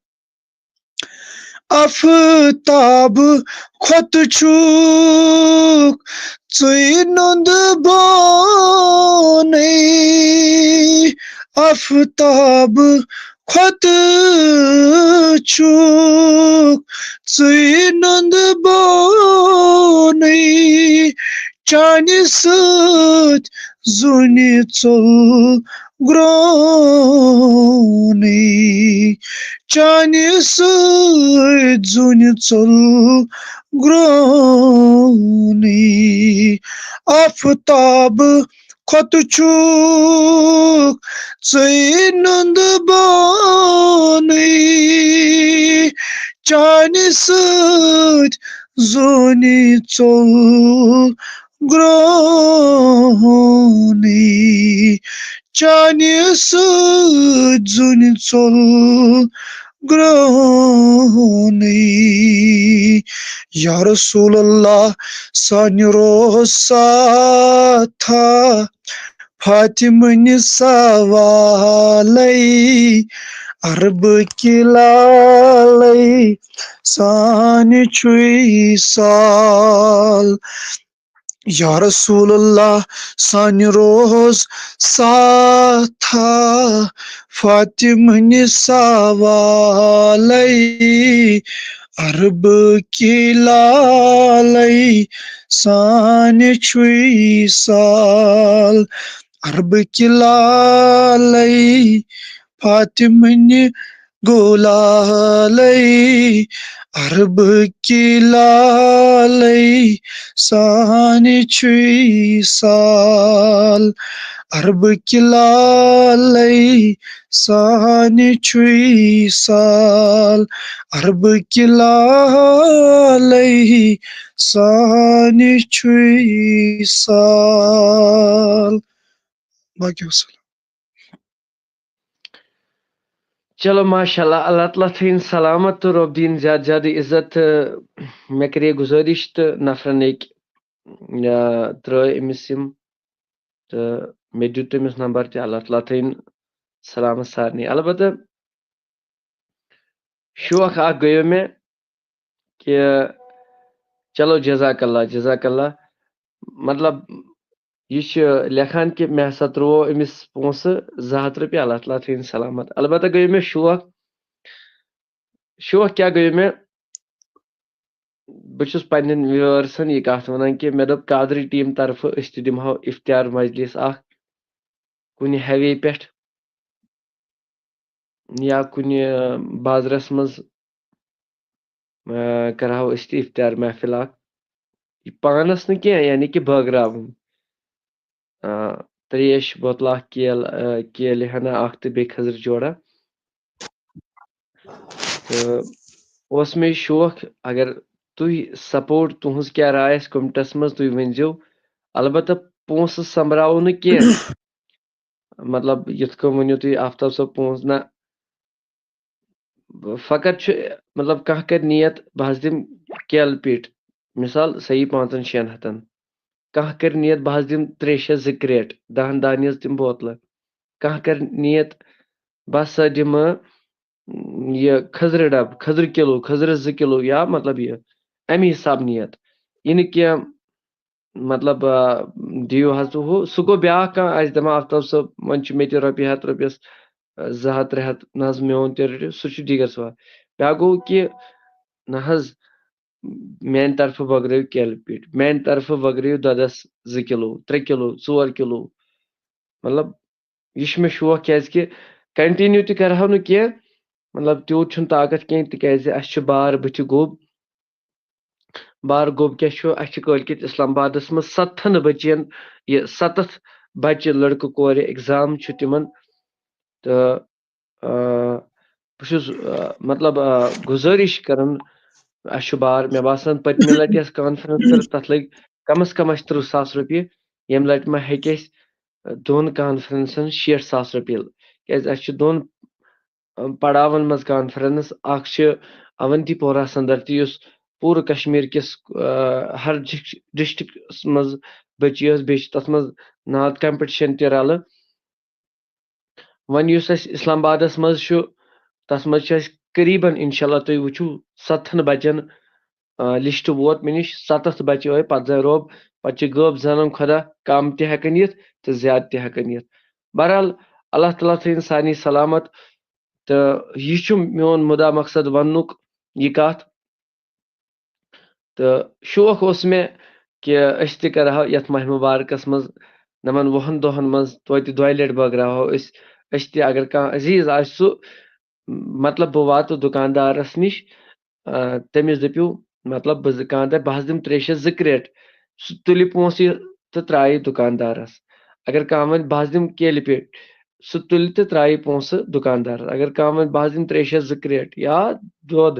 آفتاب کھۄتہٕ چھُکھ ژٕے نُنٛدٕ بونٕے۔ آفتاب کھۄتہٕ چھُکھ ژٕے نُنٛدٕ بونٕے۔ چانہِ سۭتۍ زوٗنہِ ژوٚل گرٛونٕے۔ چانہِ سۭتۍ زوٗنہِ ژوٚل گرٛونٕے۔ آفتاب کھۄتہٕ چھُکھ ژٕے نُنٛدٕ بونٕے۔ چانہِ سۭتۍ زوٗنہِ ژوٚل گرٛونٕے۔ چانہِ سۭتۍ زوٗنہِ ژوٚل گرٛونٕے۔ یا رسول اللہ، سانہِ روز ساتھا، فاطمہ نہِ سوالے، عربہٕ کہِ لالے سانہِ چھُے سال۔ یا رسول اللہ، سانہِ روز ساتھا، فاطمہ نہِ سوالے، عربہٕ کہِ لالے سانہِ چھُے سال۔ عربہٕ کہِ لالے، فاطمہ نہِ گُلالے، عربہٕ کہِ لالے سانہِ چھُے سال۔ عربہٕ کہِ لالے سانہِ چھُے سال۔ عربہٕ کہِ لالے سانہِ چھُے سال۔ باقی وسلام۔ چلو، ماشاء اللہ، اللہ تعالیٰ تھٲیِن سلامت تہٕ رۄب دِیِن زیادٕ زیادٕ عزت۔ تہٕ مےٚ کَرے گُزٲرِش تہٕ نفرن أکۍ، آ، ترٛٲے أمِس یِم تہٕ مےٚ دیُت تٔمِس نمبر تہِ۔ اللہ تعالیٰ تھٲیِن سلامت سارنٕے۔ البتہ شوق اکھ گٔیو مےٚ کہِ، چلو، جزاک اللہ، جزاک اللہ۔ مطلب، یہِ چھُ لیکھان کہِ مےٚ ہسا ترٛوو أمِس پونٛسہٕ زٕ ہَتھ رۄپیہِ، اللہ تعالیٰ تھٲیِن سلامت۔ البتہ گٔیو مےٚ شوق، شوق کیٛاہ گٔیو مےٚ؟ بہٕ چھُس پننٮ۪ن viewersن یہِ کتھ ونان کہِ مےٚ دوٚپ قادری team طرفہٕ أسۍ تہِ دِمہو افطار مجلس اکھ۔ کُنہِ ہائی وے پٮ۪ٹھ یا کُنہِ بازرس منٛز، آ، کرہو أسۍ تہِ افطار محفل اکھ۔ یہِ پانس نہٕ کینٛہہ، یعنی کہِ بٲگراوُن۔ آ، تریش بوتلہ اکھ، کیل-، آ، کیلہِ ہنا اکھ تہٕ بیٚیہِ کھٔزٕر جوڑا۔ تہٕ اوس مےٚ یہِ شوق، اگر تُہۍ support، تُہنٛز کیٛاہ راے آسہِ commentس منٛز، تُہۍ ؤنۍزیو۔ البتہ پونٛسہٕ سۄمبراوو نہٕ کینٛہہ۔ مطلب، یِتھ کٔنۍ ؤنِو تُہۍ، آفتاب صٲب، پونٛسہٕ نہ، فقط چھُ، مطلب، کانٛہہ کرِ نیت، بہٕ حظ دِمہٕ کیلہٕ پیٖٹ، مثال، صحیح پانٛژن شٮ۪ن ہتن۔ کانٛہہ کرِ نیت، بہٕ حظ دِمہٕ ترٛےٚ شےٚ زٕ کرٛیٹ، دَہن دَہن ہٕنٛز دِمہٕ بوتلہٕ۔ کانٛہہ کرِ نیت، بہٕ ہسا دِمہٕ، م، یہِ کھٔزرٕ ڈبہٕ، کھٔزرٕ کِلوٗ، کھٔزرٕ زٕ کِلوٗ، یا مطلب یہِ، اَمہِ حساب نیت۔ یہِ نہٕ کینٛہہ، مطلب، آ، دِیِو حظ تہٕ ہُہ، سُہ گوٚو بیٛاکھ کانٛہہ، اَسہِ دَپان، آفتاب صٲب، وۄنۍ چھُ مےٚ تہِ رۄپیہِ ہَتھ، رۄپیَس، آ، زٕ ہَتھ، ترٛےٚ ہَتھ، نہ حظ، میون تہِ رٔٹِو، سُہ چھُ دیٖگر سوال۔ بیٛاکھ گوٚو کہِ، نہ حظ، میٛانہِ طرفہٕ بٲگرٲیِو کیلہٕ پیٖٹ، میٛانہِ طرفہٕ بٲگرٲیِو دۄدَس زٕ کِلوٗ، ترٛےٚ کِلوٗ، ژور کِلوٗ۔ مطلب، یہِ چھُ مےٚ شوق، کیٛازِ کہِ continue تہِ کَرٕہاو نہٕ کینٛہہ، مطلب، تیوٗت چھُنہٕ طاقت کینٛہہ، تِکیٛازِ اَسہِ چھُ بار بٕتھِ گوٚب۔ بار گوٚب کیٛاہ چھُ؟ اَسہِ چھُ کٲلۍ کٮ۪تھ اسلام آبادس منٛز ستتھن بچین، یہِ ستتھ بچہِ، لڑکہٕ، کورِ، exam چھُ تِمن۔ تہٕ، آ، بہٕ چھُس، آ، مطلب، آ، گُزٲرِش کران، اَسہِ چھُ بار، مےٚ باسان، پٔتمہِ لٹہِ یۄس conference کٔر، تَتھ لٔگۍ کم از کم اَسہِ تٕرٛہ ساس رۄپیہِ۔ ییٚمہِ لٹہِ ما ہیٚکہِ اَسہِ، آ، دۄن conferenceن شیٹھ ساس رۄپیہِ، کیٛازِ اَسہِ چھُ دۄن، آ، پڑاون منٛز conference۔ اکھ چھِ اونتی پورہ سندر تہِ، یُس پوٗرٕ کشمیر کِس، آ، ہر ڈِس-، districtس منٛز بچی ٲس، بیٚیہِ چھِ تَتھ منٛز نعت competition تہِ رلہٕ۔ وۄنۍ یُس اَسہِ اسلام آبادس منٛز چھُ، تَتھ منٛز چھِ اَسہِ قریباً، انشاءاللہ، تُہۍ وٕچھِو، ستتھن بچن، آ، list ووت مےٚ نِش، ستتھ بچہِ ٲے، پتہٕ زن روب، پتہٕ چھِ غٲب زانان خۄدا، کم تہِ ہٮ۪کن یِتھ تہٕ زیادٕ تہِ ہٮ۪کن یِتھ۔ بہرحال، اللہ تعالیٰ تھٲیِن سارنٕے سلامت۔ تہٕ یہِ چھُ میون مُدا مقصد وننُک، یہِ کتھ۔ تہٕ شوق اوس مےٚ کہِ أسۍ تہِ کرہاو یتھ ماہِ مُبارکس منٛز، نمن وُہن دۄہن منٛز توتہِ دۄیہِ لٹہِ بٲگراوہو أسۍ، أسۍ تہِ۔ اگر کانٛہہ عزیز آسہِ، سُہ، مطلب، بہٕ واتہٕ دُکاندارس نِش، آ، تٔمِس دٔپِو، مطلب، بہٕ دُکاندار، بہٕ حظ دِمہٕ ترٛےٚ شےٚ زٕ کرٛیٹ، سُہ تُلہِ پونٛسہٕ تہٕ ترٛایہِ دُکاندارس۔ اگر کانٛہہ وَنہِ، بہٕ حظ دِمہٕ کیلہِ پیٖٹ، سُہ تُلہِ تہٕ ترٛایہِ پونٛسہٕ دُکاندارس۔ اگر کانٛہہ وَنہِ، بہٕ حظ دِمہٕ ترٛےٚ شےٚ زٕ کرٛیٹ یا دۄد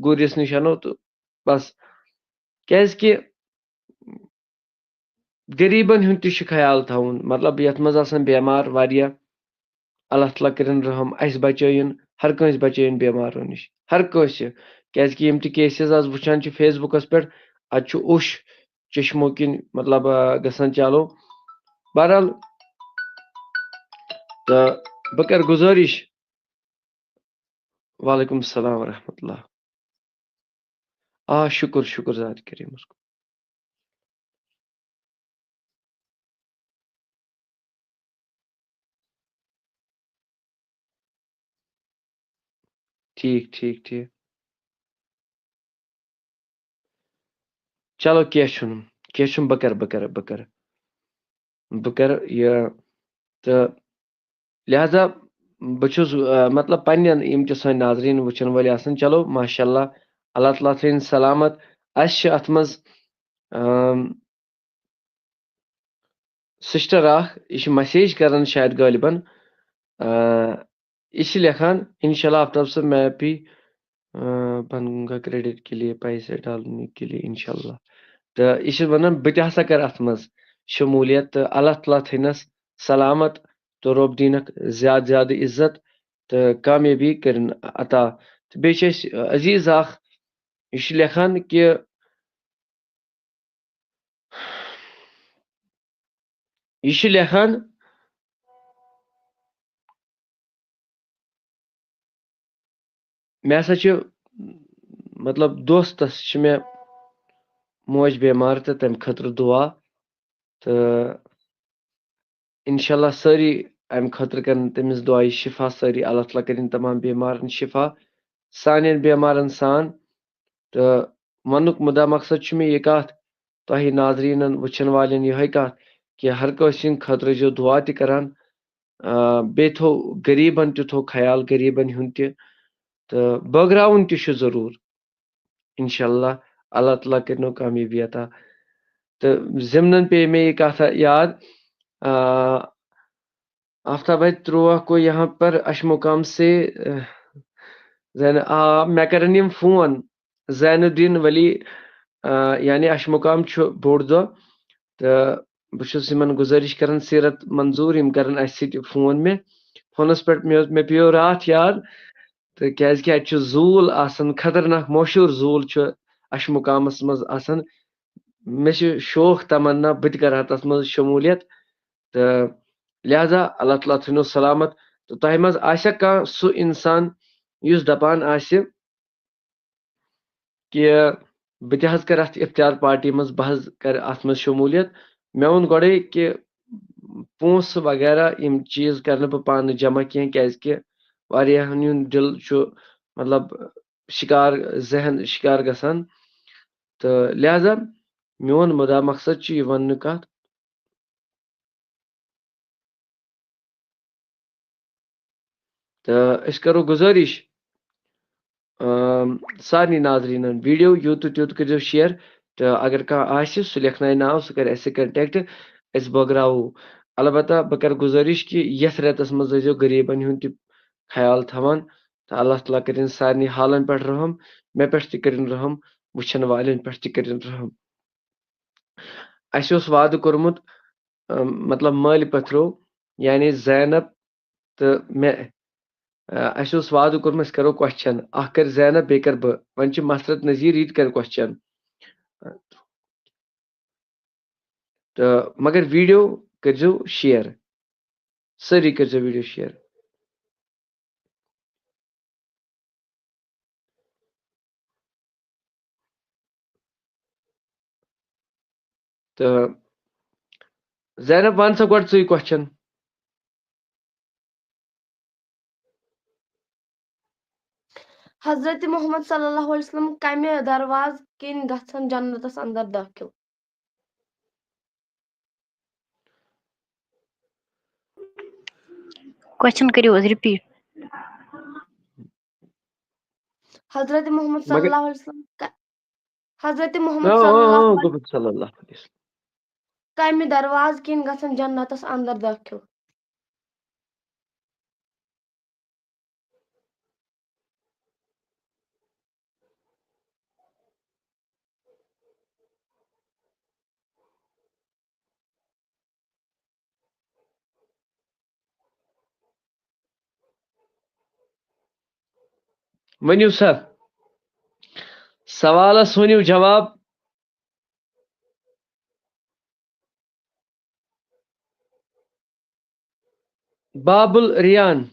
گُرِس نِش اَنو تہٕ بس۔ کیٛازِ کہِ غریٖبن ہُنٛد تہِ چھُ خیال تھاوُن، مطلب، یَتھ منٛز آسان بٮ۪مار واریاہ، اللہ تعالیٰ کٔرِن رحم، اَسہِ بچٲیِن، ہر کٲنٛسہِ بچٲیِن بٮ۪مارو نِش، ہر کٲنٛسہِ۔ کیٛازِ کہِ یِم تہِ cases آز وٕچھان چھِ Facebookس پٮ۪ٹھ، اَتہِ چھُ اوٚش چشمو کِنۍ، مطلب، آ، گژھان چالو۔ بہرحال، تہٕ بہٕ کرٕ گُزٲرِش۔ وعلیکم السلام ورحمۃ اللہ۔ آ، شُکُر، شُکُر ذات کریٖمس کُن۔ ٹھیٖک، ٹھیٖک، ٹھیٖک۔ چلو، کینٛہہ چھُنہٕ، کینٛہہ چھُنہٕ، بہٕ کرٕ، بہٕ کرٕ، بہٕ کرٕ، بہٕ کرٕ یہِ۔ تہٕ لہذا بہٕ چھُس، آ، مطلب، پننٮ۪ن یِم تہِ سٲنۍ ناظریٖن وٕچھن وٲلۍ آسن، چلو، ماشاء اللہ، اللہ تعالیٰ تھٲیِن سلامت۔ اَسہِ چھِ اَتھ منٛز، آم، سسٹر اکھ، یہِ چھِ message کران شاید غٲلبن۔ آ، یہِ چھِ لیکھان، انشاءاللہ آفتاب صٲب، میں بھی، آ، بنوں گا credit کے لیے پیسے ڈالنے کے لیے انشاءاللہ۔ تہٕ یہِ چھِ ونان، بہٕ تہِ ہسا کرٕ اتھ منٛز شموٗلیت، تہٕ اللہ تعالیٰ تھٲینس سلامت تہٕ رۄب دِینکھ زیادٕ زیادٕ عزت تہٕ کامیٲبی کٔرِن عطا۔ تہٕ بیٚیہِ چھِ اَسہِ عزیز اکھ، یہِ چھُ لیکھان کہِ، یہِ چھُ لیکھان، مےٚ ہسا چھُ، مطلب، دوستس چھِ مےٚ موج بٮ۪مار تہٕ تَمہِ خٲطرٕ دُعا۔ تہٕ انشاءاللہ سٲری اَمہِ خٲطرٕ کَرَن تٔمِس دُعایہِ شِفا، سٲری، اللہ تعالیٰ کٔرِن تمام بٮ۪مارَن شِفا، سانٮ۪ن بٮ۪مارَن سان۔ تہٕ وَنُک مُدا مقصد چھُ مےٚ یہِ کَتھ، تۄہہِ ناظریٖنَن، وٕچھَن والٮ۪ن یِہوٚے کَتھ کہِ ہر کٲنٛسہِ ہِنٛدِ خٲطرٕ ٲسۍزیو دُعا تہِ کَران، آ، بیٚیہِ تھوٚو غریٖبَن تہِ تھوٚو خیال، غریٖبَن ہُنٛد تہِ، تہٕ بٲگراوُن تہِ چھُ ضروٗر۔ اِنشاء اللہ، اللہ تعالیٰ کٔرِنو کامیٲبی عطا۔ تہٕ ضِمنَن پیٚیہِ مےٚ یہِ کَتھ یاد، آ، آفتاب بھائی، تروا کو یہاں پر اش مقام سے، آ، زین-، آ، مےٚ کَرَن یِم فون، زین الدین ولی، آ، یعنی اش مقام چھُ بوٚڑ دۄہ، تہٕ بہٕ چھُس یِمَن گُزٲرِش کَران، سیٖرت منظوٗر، یِم کَرَن اَسہِ سۭتۍ فون مےٚ۔ فونَس پٮ۪ٹھ مےٚ اوس، مےٚ پیوٚو راتھ یاد، تہٕ کیٛازِکہِ اَتہِ چھُ زوٗل آسان، خطرناک مشہوٗر زوٗل چھُ اَشہِ مُقامَس منٛز آسان۔ مےٚ چھُ شوق تمنا بہٕ تہِ کَرٕ ہا تَتھ منٛز شموٗلیت، تہٕ لہذا اللہ تعالیٰ تھٲینو سلامت۔ تہٕ تۄہہِ منٛز آسیٛا کانٛہہ سُہ اِنسان یُس دَپان آسہِ، کہِ بہٕ تہِ حظ کَرٕ اَتھ اِفطار پارٹی منٛز، بہٕ حظ کَرٕ اَتھ منٛز شموٗلیت۔ مےٚ ووٚن گۄڈَے کہِ پونٛسہٕ وغیرہ یِم چیٖز کَرٕ نہٕ بہٕ پانہٕ جمع کینٛہہ، کیٛازِکہِ واریاہَن ہُنٛد دِل چھُ، مطلب، شِکار، ذہن شِکار گژھان۔ تہٕ لہذا میون مُدا مقصد چھُ یہِ وَننہٕ کَتھ۔ تہٕ أسۍ کَرو گُزٲرِش، آم، سارنٕے ناظریٖنَن، ویٖڈیو یوٗت تہٕ تیوٗت کٔرۍزیو شِیَر۔ تہٕ اگر کانٛہہ آسہِ، سُہ لیکھنایہِ ناو، سُہ کَرِ اَسہِ سۭتۍ کَنٹیکٹ، أسۍ بٲگراوو۔ البتہ بہٕ کَرٕ گُزٲرِش کہِ یَتھ رٮ۪تَس منٛز ٲسۍزیو غریٖبَن ہُنٛد تہِ خیال تھاوان۔ تہٕ اللہ تعالیٰ کٔرِنۍ سارنٕے حالَن پٮ۪ٹھ رحم، مےٚ پٮ۪ٹھ تہِ کٔرِنۍ رحم، وٕچھَن والٮ۪ن پٮ۪ٹھ تہِ کٔرِنۍ رحم۔ اَسہِ اوس وعدٕ کوٚرمُت، اَم، مطلب، مٲلۍ پٔتھرو، یعنی زینب تہٕ مےٚ، آ، اَسہِ اوس وعدٕ کوٚرمُت، أسۍ کَرو question۔ اَکھ کَرِ زینب، بیٚیہِ کَرٕ بہٕ۔ وۄنۍ چھِ مسرت نذیٖر، یہِ تہِ کَرِ question۔ تہٕ مگر ویٖڈیو کٔرۍزیو شِیَر، سٲری کٔرۍزیو ویٖڈیو شِیَر۔ تہٕ زینب، وَن سا گۄڈٕ ژٕے question۔ حضرت محمد صلی اللہ علیہ وسلم کمہِ دروازٕ کِنۍ گژھن جنتس اندر دٲخل؟ Question کٔرِو حظ repeat۔ حضرت محمد صلی مگر اللہ علیہ وسلم ک-، حضرت محمد آ، صلی آ، اللہ آ، علیہ گوٚبُر صلی اللہ علیہ وسلم۔ کمہِ دروازٕ کِنۍ گژھن جنتس اندر دٲخل؟ ؤنِو سا، سوالس ؤنِو جواب۔ باب الریان۔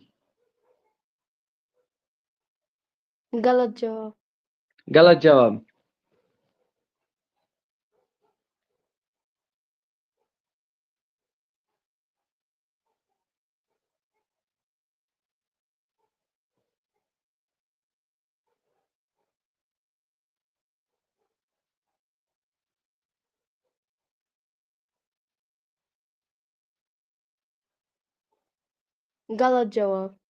غلط جواب۔ غلط جواب۔ غلط جواب۔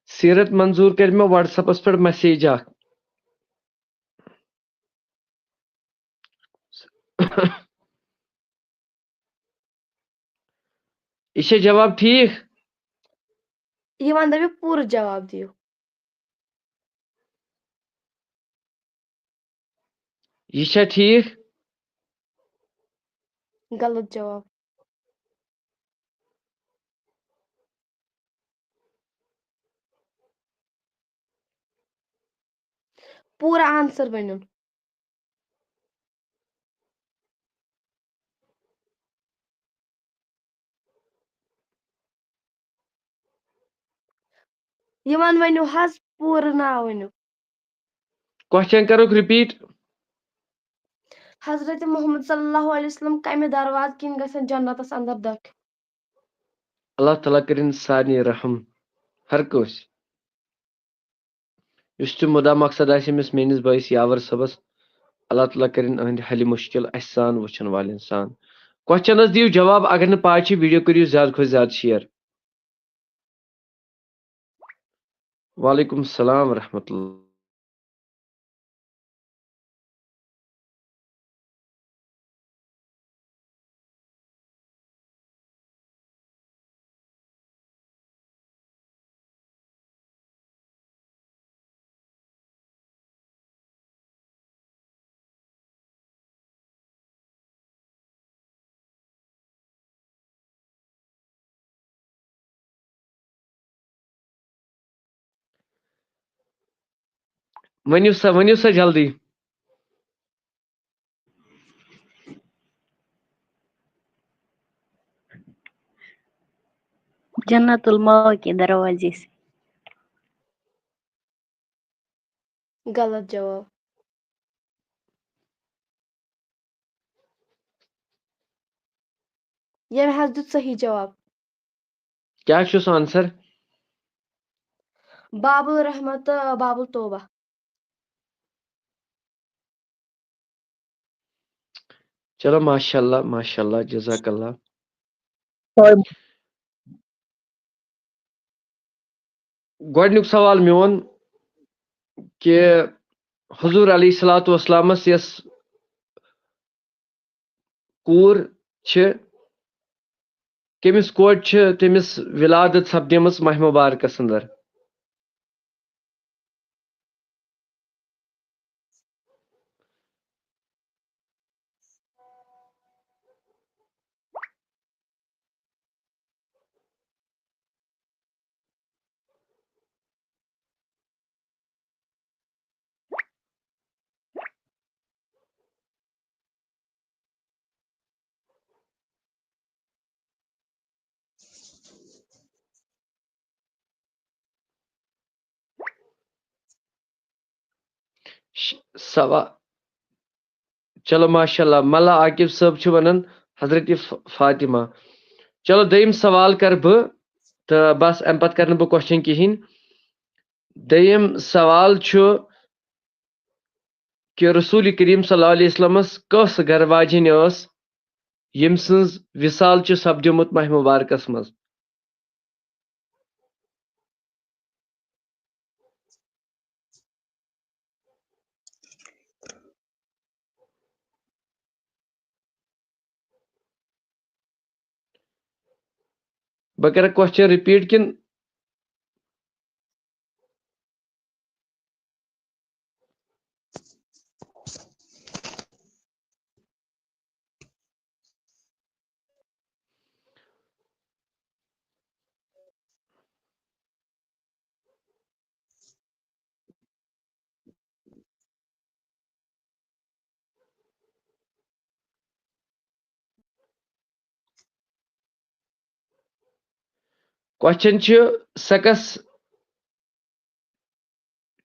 سیرت منظور کَرِ مےٚ WhatsApp-س پٮ۪ٹھ message اکھ۔ یہِ چھا جواب ٹھیٖک؟ یہِ وَن دَپہِ پوٗرٕ جواب دِیِو۔ یہِ چھا ٹھیٖک؟ غلط جواب۔ پوٗرٕ آنسر ؤنِو۔ یِمن ؤنِو حظ، پوٗرٕ ناو ؤنِو۔ کوسچن کرُکھ رِپیٖٹ۔ حضرت محمد صلی اللہ علیہ وسلم کمہِ دروازٕ کِنۍ گژھن جنتس اندر دٲخل؟ اللہ تعالیٰ کٔرِن سارنٕے رحم، ہر کٲنٛسہِ۔ یُس تہِ مُدا مقصد آسہِ أمِس میٲنِس بٲیِس یاور صٲبس، اللہ تعالیٰ کٔرِن أہنٛدِ حلہِ مُشکِل اَسہِ سان وٕچھن والٮ۪ن سان۔ کوسچنس دِیِو جواب، اگر نہٕ پاے چھِ، ویڈیو کٔرِو زیادٕ کھۄتہٕ زیادٕ شیئر۔ وعلیکم السلام ورحمۃ اللہ۔ ؤنِو سا، ؤنِو سا جلدی۔ جنت الماء کے دروازے سے۔ غلط جواب۔ ییٚمۍ حظ دیُت صحیح جواب۔ کیٛاہ چھُ سُہ آنسر؟ باب الرحمت تہٕ باب التوبہ۔ چلو، ماشاء اللہ، ماشاء اللہ، جزاک اللہ۔ گۄڈٕنیُک سوال میون کہِ حضور علیہ الصلوۃ والسلامس یۄس کوٗر چھِ، کٔمِس کورِ چھِ تٔمِس ولادت سپدیمٕژ ماہ مبارکس اندر؟ ش-، سوا-، چلو، ماشاء اللہ، ملا عاقب صٲب چھِ وَنان حضرت ف-، فاطمہ۔ چلو، دوٚیِم سوال کَرٕ بہٕ، تہٕ بَس، اَمہِ پَتہٕ کَرٕ نہٕ بہٕ کوسچن کِہیٖنۍ۔ دوٚیِم سوال چھُ کہِ رسول کریم صلی اللہ علیہ وسلمس کۄس گرٕ واجِنۍ ٲس، ییٚمۍ سٕنٛز وصال چھُ سپدیومُت ماہ مبارکس منٛز؟ بہٕ کرٕ کوسچن رِپیٖٹ کِنہٕ؟ کوسچن چھُ، سۄ کۄس؟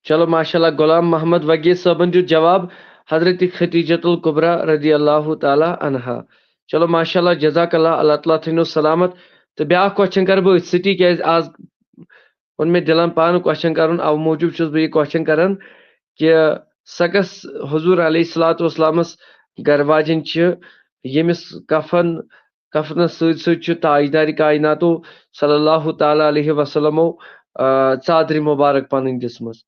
چلو، ماشاء اللہ، غلام محمد وگیس صٲبن دیُت جواب، حضرت خدیجۃ الکبریٰ رضی اللہ تعالیٰ عنہا۔ چلو، ماشاء اللہ، جزاک اللہ، اللہ تعالیٰ تھٲینو سلامت۔ تہٕ بیٛاکھ کوسچن کرٕ بہٕ أتھۍ سۭتی، کیازِ آز ووٚن مےٚ دِلن پانہٕ کوسچن کرُن، اَوٕ موٗجوٗب چھُس بہٕ یہِ کوسچن کران کہِ سۄ کۄس حضور علیہ الصلوۃ والسلامس گرٕ واجِنۍ چھِ، ییٚمِس کفن، کفنس سۭتۍ سۭتۍ چھُ تاجدارِ کائناتو صلی اللہ تعالیٰ علیہ وسلمو، آ، ژادرِ مبارک پنٕنۍ دِژمٕژ؟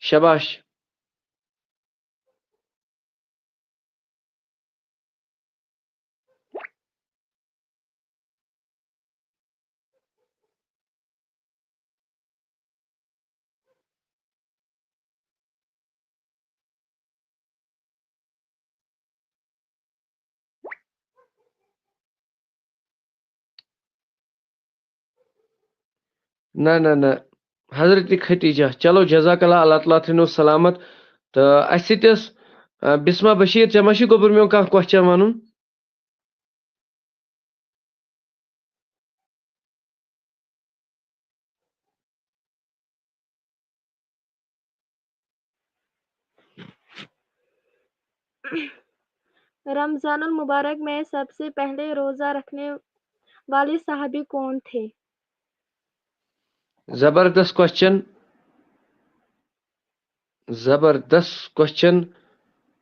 شاباش۔ نہ نہ نہ، حضرت خدیجہ۔ چلو، جزاک اللہ، اللہ تعالیٰ تھٲینو سلامت۔ تہٕ اَسہِ سۭتۍ ٲس، آ، بسمہ بشیر، ژےٚ ما چھُے گوٚبُر میون کانٛہہ question وَنُن؟ رمضان المبارک میں سب سے پہلے روزہ رکھنے والے صحابی کون تھے؟ زبردست question۔ زبردست question۔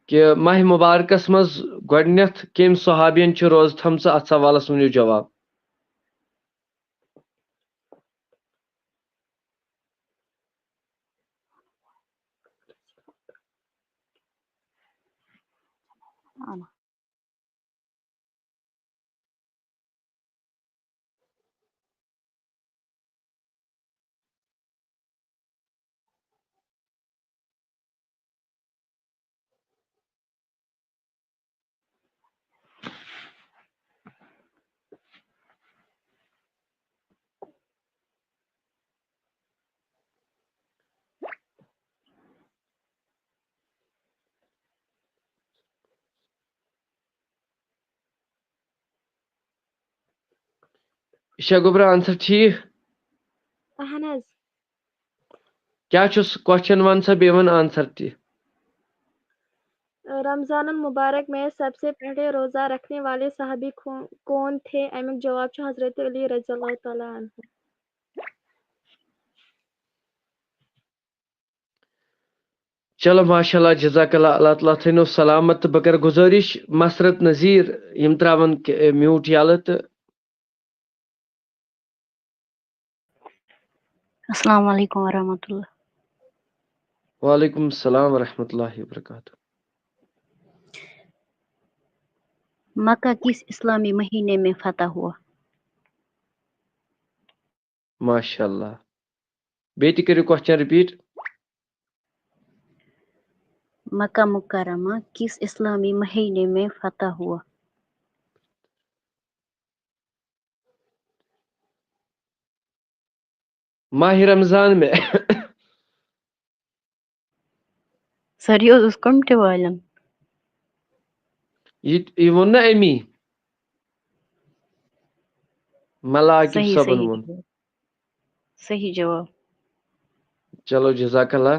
کہِ ماہِ مُبارکس منٛز گۄڈٕنیتھ کٔمۍ صحابین چھِ روزٕ تھٲمژٕ؟ اتھ سوالس ؤنِو جواب۔ یہِ چھا گوٚبرا answer ٹھیٖک؟ اہن حظ۔ کیٛاہ چھُس question وَن سا بیٚیہِ وَن answer تہِ۔ رمضان المبارک میں سب سے پہلے روزہ رکھنے والے صحابی کون تھے؟ امیُک جواب چھُ حضرت علی رضی اللہ تعالیٰ عنہ۔ چلو، ماشاء اللہ، جزاک اللہ، اللہ تعالیٰ تھٲینو سلامت۔ تہٕ بہٕ کرٕ گُزٲرِش، مسرت نذیر، یِم ترٛاوَن ک-، mute یَلہٕ تہٕ۔ السلام علیکم ورحمۃ اللہ۔ وعلیکم السلام ورحمۃ اللہ وبرکاتہ۔ مکہ کس اسلامی مہینے میں فتح ہوا؟ ماشاء اللہ۔ بیٚیہِ تہِ کٔرِو question repeat۔ مکہ مکرمہ کس اسلامی مہینے میں فتح ہوا؟ ماہِ رمضان میں۔ سر، یہِ اوس کوٚمٹہِ والٮ۪ن۔ یہِ، یہِ ووٚن نا أمی؟ ملا عاقب صحیح، صٲبن صحیح ووٚن۔ جواب۔ صحیح جواب۔ چلو، جزاک اللہ۔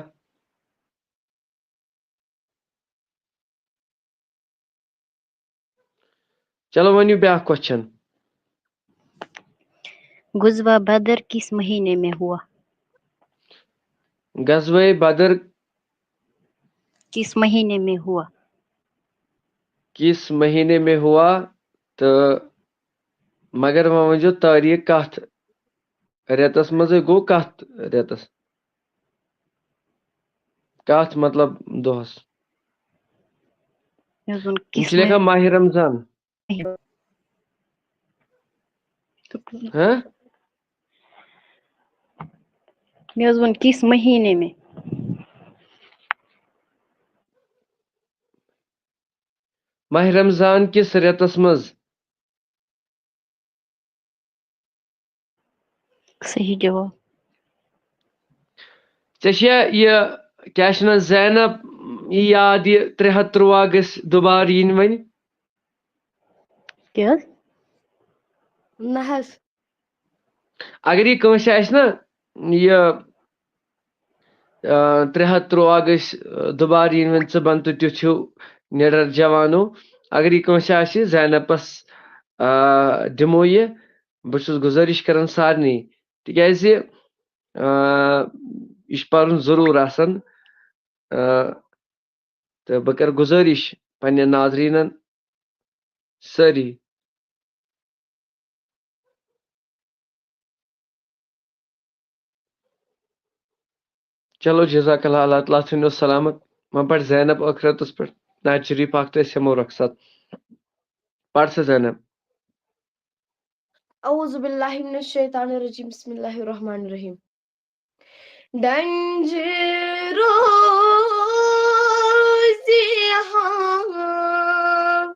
چلو، ؤنِو بیٛاکھ question۔ غزوہ بدر کس مہینے میں ہوا؟ غزوہ بدر کس مہینے میں ہوا؟ کس مہینے میں ہوا؟ تہٕ مگر وۄنۍ ؤنۍزیو تٲریٖخ کتھ رٮ۪تس منٛزٕے گوٚو، کتھ رٮ۪تس؟ کتھ مطلب دۄہس؟ مےٚ حظ ووٚن یِم کِس چھِ لیکھان ماہِ رمضان۔ ہاں؟ مےٚ حظ ووٚن کِس مہیٖنے میں۔ ماہِ رمضان کِس رٮ۪تس منٛز۔ صحیح جواب۔ ژےٚ چھےٚ یہِ، کیٛاہ چھِ ناو، زینب یہِ یاد، یہِ ترٛےٚ ہَتھ تُرٛواہ گٔژھۍ دُبارٕ یِنۍ وۄنۍ؟ کیٛاہ حظ؟ نہ حظ۔ اگر یہِ کٲنٛسہِ آسہِ نا، یہِ، آ، ترٛےٚ ہَتھ تُرٛواہ گٔژھۍ، آ، دُبارٕ یِنۍ وۄنۍ، ژٕ بَن تہٕ تیُتھ ہیوٗ نِڈر جوانو۔ اگر یہِ کٲنٛسہِ آسہِ، زینبَس، آ، دِمو یہِ۔ بہٕ چھُس گُزٲرِش کران سارنٕے، تِکیٛازِ، آ، یہِ چھُ پَرُن ضروٗر آسان۔ آ، تہٕ بہٕ کرٕ گُزٲرِش پننٮ۪ن ناظریٖنَن سٲری۔ چلو، جزاک اللہ، اللہ تعالیٰ تھٲینو سلامت۔ وۄنۍ پَر زینب ٲخرتَس پٮ۪ٹھ نعت شریٖف اکھ تہٕ أسۍ ہٮ۪مو رۄخصت۔ پَر سا زینب۔ اعوذ باللہ من الشیطان الرجیم، بسم اللہ الرحمن الرحیم۔ ڈنجہِ روزِ ہا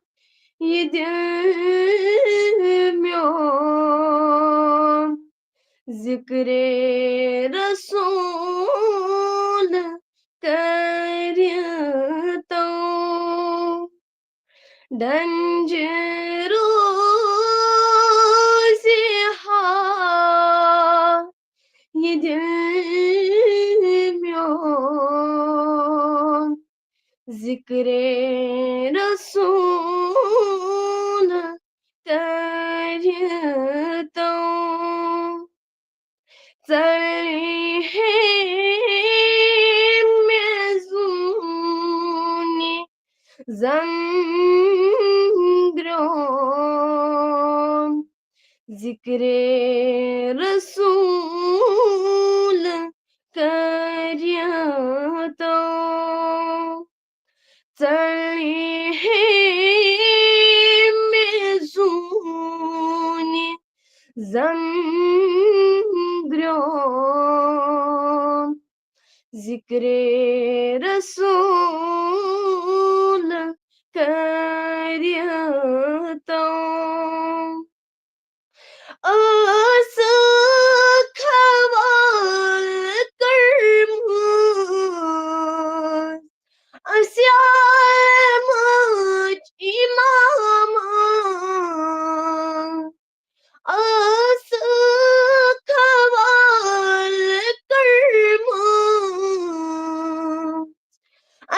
یہِ دِل میون، ذِکرِ رسول کریتو، ڈنج روزِ ہا یہ دل میون، ذکر رسول کریتو۔ ژلہِ ہے مےٚ زوٗنہِ زن برٛونٛہہ، ذکر رسول کریتو۔ ژلہِ ہے مےٚ زوٗنہِ زن برٛونٛہہ، ذکر رسول کریتو۔ ٲسٕکھ حوالہٕ کٔرمٕژ اَسہِ عالمٕچ اِمامت۔ ٲسٕکھ حوالہٕ کٔرمٕژ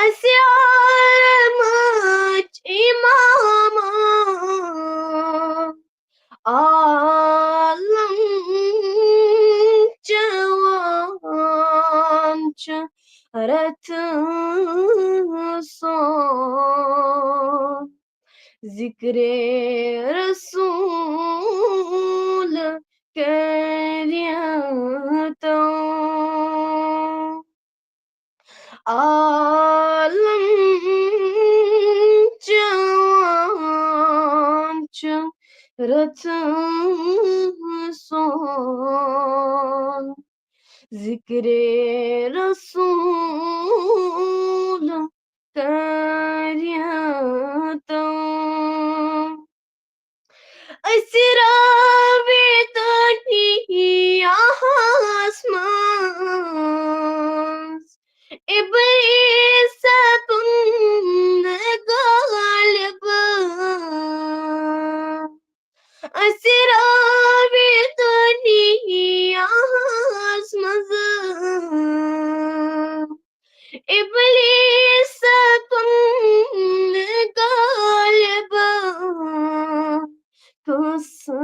اَسہِ عالمٕچ اِمامت۔ عالم چوان چھُ رتھ سون، ذکر رسول کریتو۔ عالم چوان چھُ رتھ سون، ذکر رسول کریتو۔ أسۍ رٲوۍ دُنیاہَس منٛز اِبلیٖس سَتُن غٲلِب۔ أسۍ رٲوۍ دُنیاہَس منٛز اِبلیٖس سَتُن غٲلِب۔ کٲنٛسہِ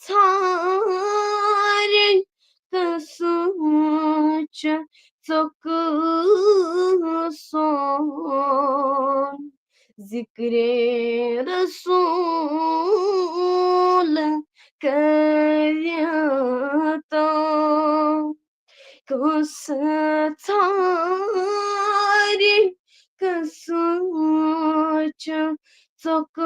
ژھارِ، کٲنٛسہِ چھُ ژوٚک سون، ذکر رسول کریتو۔ کٲنٛسہِ ژھارِ، کٲنٛسہِ چھُ ژوٚک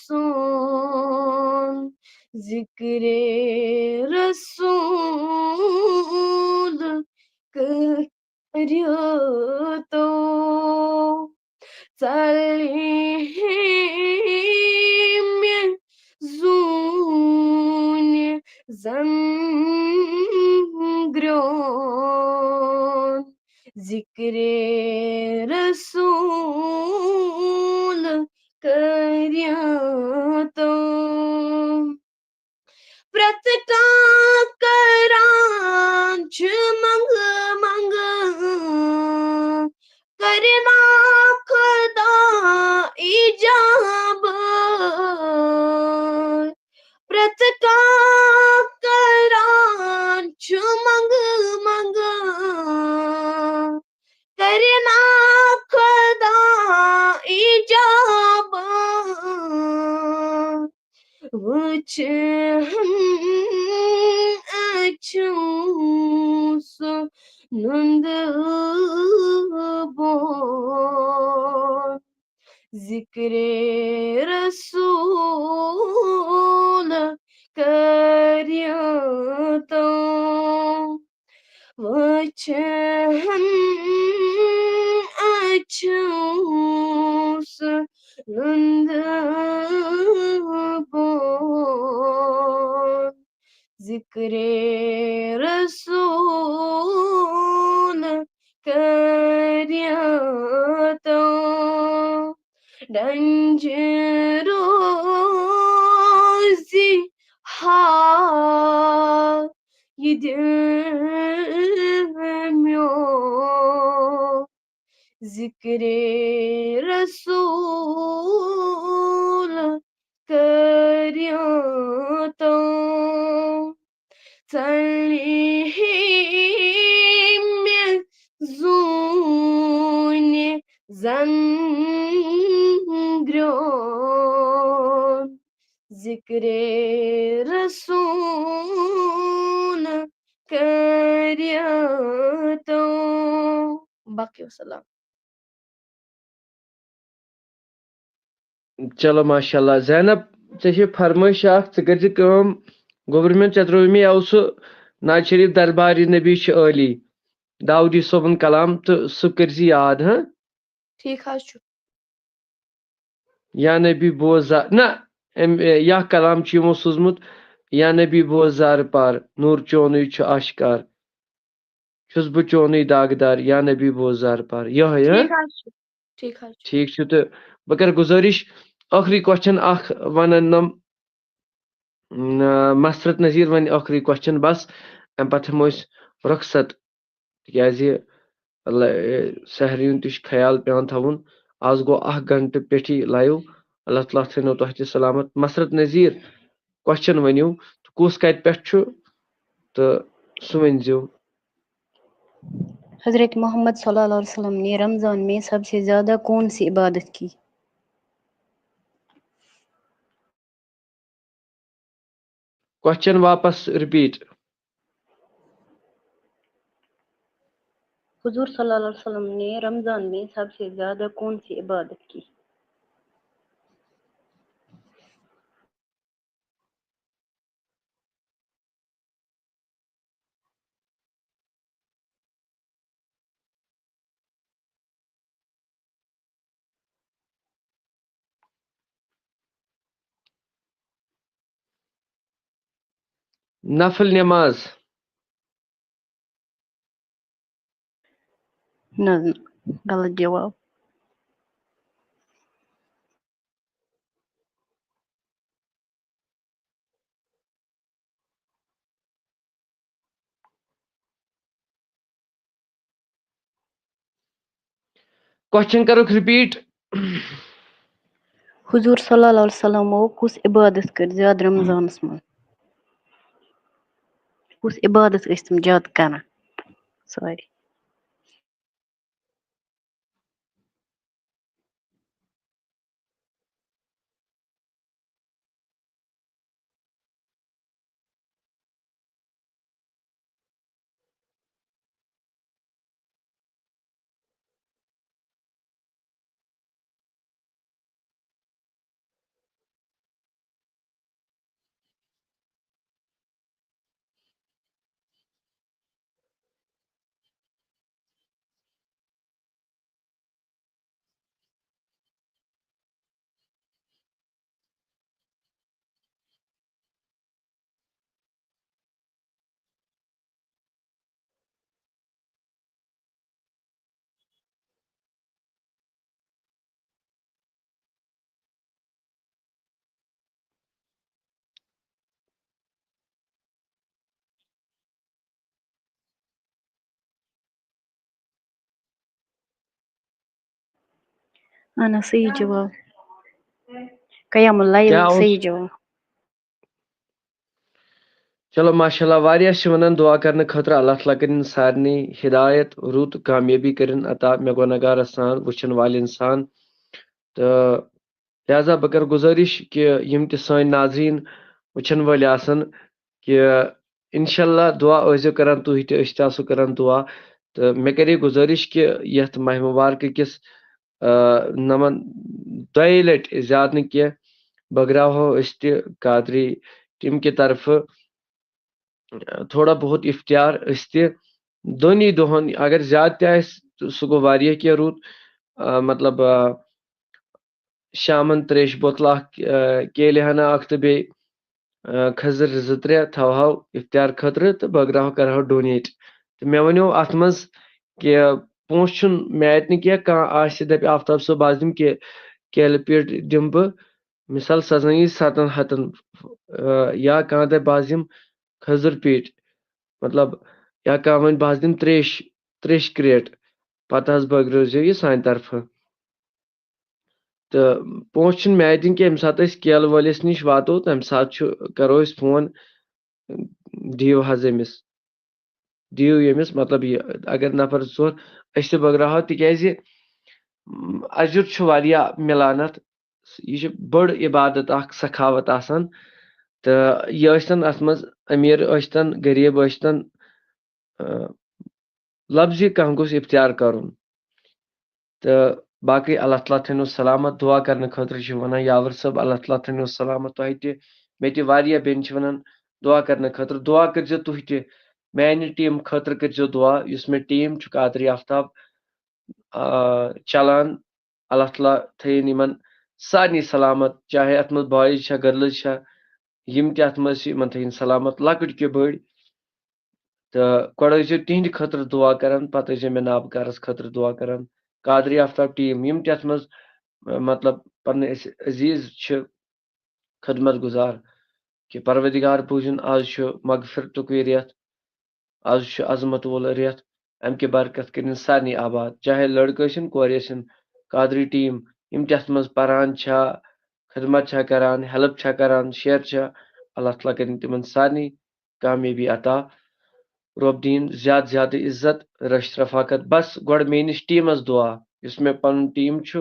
سون، ذکر رسول کریتو۔ ژلہِ ہے مےٚ زوٗنہِ زن برٛونٛہہ، ذکر رسول کریتو۔ پرٛٮ۪تھ کانٛہہ کران چھُ منٛگہٕ منٛگہٕ، کرِ نا خۄدا ایجاب۔ پرٛٮ۪تھ کانٛہہ کران چھُ منٛگہٕ منٛگہٕ، کرِ نا خۄدا ایجاب۔ وٕچھِ ہن أچھو سُہ نُنٛدٕ بوٚن، ذکر رسول کریتو۔ وٕچھِ ہن أچھو سُہ نُنٛدٕ بوٚن، ذکر رسول کریاتو، ڈنج روزی ہا یہ دل میون، ذکر رسول کریاتو۔ ژلہِ ہے مےٚ زوٗنہِ زن گرٛون، ذکر رسول کریاتو۔ باقی وسلام۔ چلو ماشاءاللہ۔ زینب، ژےٚ چھے فرمٲیش اکھ، ژٕ کٔرۍ زِ کٲم، گوٚبرمٮ۪ن، ژےٚ ترٛووُے مےٚ یَوٕ سُہ نعت شریف دربارِ نبی چھِ عٲلی، داودی صٲبُن کلام، تہٕ سُہ کٔرۍ زِ یاد، ہاں؟ ٹھیٖک حظ چھُ۔ یا نبی بوز زا-، نہ، أمۍ، یا کلام چھُ یِمو سوٗزمُت، یا نبی بوز زارٕ پار، نوٗر چونُے چھُ آشکار۔ چھُس بہٕ چونُے داغدار، یا نبی بوز زارٕ پار۔ یِہوٚے، ہاں؟ ٹھیٖک حظ چھُ، ٹھیٖک حظ چھُ۔ ٹھیٖک چھُ، تہٕ بہٕ کرٕ گُزٲرِش، ٲخری question اکھ وَنن نم، ن-، مسرت نذیر وَنہِ ٲخری question بس، اَمہِ پتہٕ ہٮ۪مو أسۍ رۄخصت، تِکیٛازِ ل-، سحری ہُنٛد تہِ چھُ خیال پٮ۪وان تھاوُن۔ آز گوٚو اکھ گھنٹہٕ پٮ۪ٹھی live۔ اللہ تعالیٰ تھٲینو تۄہہِ تہِ سلامت۔ مسرت نذیر، question ؤنِو، کُس کتہِ پٮ۪ٹھ چھُ؟ تہٕ سُہ ؤنۍ زیو۔ حضرت محمد صلی اللہ علیہ وسلم نے رمضان میں سب سے زیادہ کون سی عبادت کی؟ Question واپس repeat۔ حضور صلی اللہ علیہ وسلم نے رمضان میں سب سے زیادہ کون سی عبادت کی؟ نفل نماز۔ نہ، نہ، غلط جواب۔ Question کرُکھ repeat۔ حضور صلی اللہ علیہ وسلمو کُس عبادت کٔر زیادٕ رمضانس منٛز؟ کُس عبادت ٲسۍ تِم زیادٕ کران؟ Sorry۔ اہن حظ، صحیح جواب۔ قیام اللیل، کیٛاہ اوس؟ صحیح جواب۔ چلو، ماشاءاللہ، واریاہ چھِ وَنان دُعا کَرنہٕ خٲطرٕ، اللہ تعالیٰ کٔرِن سارنٕے ہدایت، رُت کامیٲبی کٔرِن عطا مےٚ گۄناہگارَس سان وٕچھَن والٮ۪ن سان۔ تہٕ لہذا بہٕ کَرٕ گُزٲرِش کہِ یِم تہِ سٲنۍ ناظریٖن وٕچھَن وٲلۍ آسَن، کہِ اِنشاءاللہ دُعا ٲسۍزیو کَران تُہۍ تہِ، أسۍ تہِ آسو کَران دُعا۔ تہٕ مےٚ کَرے گُزٲرِش کہِ یَتھ ماہِ مُبارکہٕ کِس، آ، نَمَن دۄیہِ لَٹہِ زیادٕ نہٕ کینٛہہ بٲگراوہو أسۍ تہِ قادری team کہِ طرفہٕ تھوڑا بہت اِفتار أسۍ تہِ دۄنی دۄہَن، اگر زیادٕ تہِ آسہِ، تہٕ سُہ گوٚو واریاہ کینٛہہ رُت۔ آ، مطلب، آ، شامَن ترٛیشہِ بوتلہٕ اَکھ، آ، کیلہِ ہنا اَکھ تہٕ بیٚیہِ کھٔزٕر زٕ ترٛےٚ تھاوہو افطار خٲطرٕ تہٕ بٲگراوہو، کرہو ڈونیٹ۔ تہٕ مےٚ ؤنِو اتھ منٛز کہِ پونٛسہٕ چھُنہٕ میٹہِ نہٕ کینٛہہ، کانٛہہ آسہِ دپہِ آفتاب صٲب بہٕ حظ دِمہٕ کہِ کیلہٕ پیٖٹ دِمہٕ بہٕ، مثال سۄ زن یی ستن ہتن، یا کانٛہہ دپہِ بہٕ حظ دِمہٕ کھٔزٕر پیٖٹ، مطلب، یا کانٛہہ ونہِ بہٕ حظ دِمہٕ تریش، تریش کریٹ، پتہٕ حظ بٲگرٲوزیو یہِ سانہِ طرفہٕ۔ تہٕ پونٛسہٕ چھِنہٕ میٹہِ نہٕ کینٛہہ، ییٚمہِ ساتہٕ أسۍ کیلہٕ وٲلِس نِش واتو تمہِ ساتہٕ چھُ، کرو أسۍ فون، دِیِو حظ أمِس، دِیِو ییٚمِس، مطلب، یہِ اگر نفر زٕ ژور أسۍ تہِ بٲگراوہو، تِکیازِ اجر چھُ واریاہ مِلان اتھ۔ یہِ چھِ بٔڑ عبادت اکھ، سخاوت آسان۔ تہٕ یہِ ٲسۍتن اتھ منٛز امیر ٲسۍتن، غریب ٲسۍتن، لفظی کانٛہہ گوٚژھ افتیار کرُن۔ تہٕ باقٕے اللہ تعالیٰ تھٲینو سلامت۔ دعا کرنہٕ خٲطرٕ چھِ ونان یاور صٲب، اللہ تعالیٰ تھٲینو سلامت تۄہہِ تہِ، مےٚ تہِ واریاہ بیٚنہِ چھِ ونان دعا کرنہٕ خٲطرٕ۔ دعا کٔرزیو تُہۍ تہِ، میانہِ ٹیٖم خٲطرٕ کٔرزیو دعا، یُس مےٚ ٹیٖم چھُ قادری آفتاب، آ، چلان۔ اللہ تعالیٰ تھٲیِن یِمن سارنٕے سلامت، چاہے اتھ منٛز بویز چھا، گرلز چھا، یِم تہِ اتھ منٛز چھِ، یِمن تھٲیِن سلامت، لۄکٕٹۍ کہِ بٔڑۍ۔ تہٕ گۄڈٕ ٲسۍ زیو تِہنٛدِ خٲطرٕ دعا کران، پتہٕ ٲسۍ زیو مےٚ نابکارس خٲطرٕ دعا کران۔ قادری آفتاب ٹیٖم، یِم تہِ اتھ منٛز، مطلب، پنٕنۍ أسۍ عزیز چھِ، خدمت گزار، کہِ پروردگار بوٗزِن، آز چھُ مغفرتُک یہِ رٮ۪تھ، آز چھُ عظمت وول رٮ۪تھ، امہِ کہِ برکت کٔرِن سارنٕے آباد، چاہے لڑکہٕ ٲسِن، کورِ ٲسِن، قادری ٹیٖم، یِم تہِ اتھ منٛز پران چھا، خدمت چھا کران، ہیلپ چھا کران، شیئر چھا، اللہ تعالیٰ کٔرِن تِمن سارنٕے کامیٲبی عطا۔ رۄب دِیِن زیادٕ زیادٕ عزت، رٔچھۍ رفاقت۔ بس گۄڈٕ میٲنِس ٹیٖمس دعا، یُس مےٚ پنُن ٹیٖم چھُ،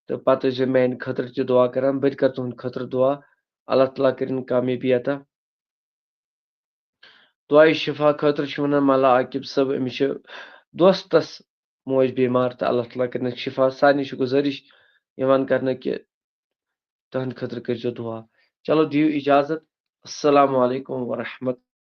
تہٕ پتہٕ ٲسۍ زیو میانہِ خٲطرٕ تہِ دعا کران، بہٕ تہِ کرٕ تُہنٛدِ خٲطرٕ دعا۔ اللہ تعالیٰ کٔرِن کامیٲبی عطا۔ دعایہِ شفا خٲطرٕ چھِ ونان ملا عاقب صٲب، أمِس چھِ دوستس موج بیمار، تہٕ اللہ تعالیٰ کٔرِنَس شفا۔ سارنٕے چھِ گُزٲرِش یِوان کرنہٕ کہِ تُہنٛدِ خٲطرٕ کٔرۍزیو دعا۔ چلو، دِیِو اجازت۔ السلام علیکم ورحمۃ۔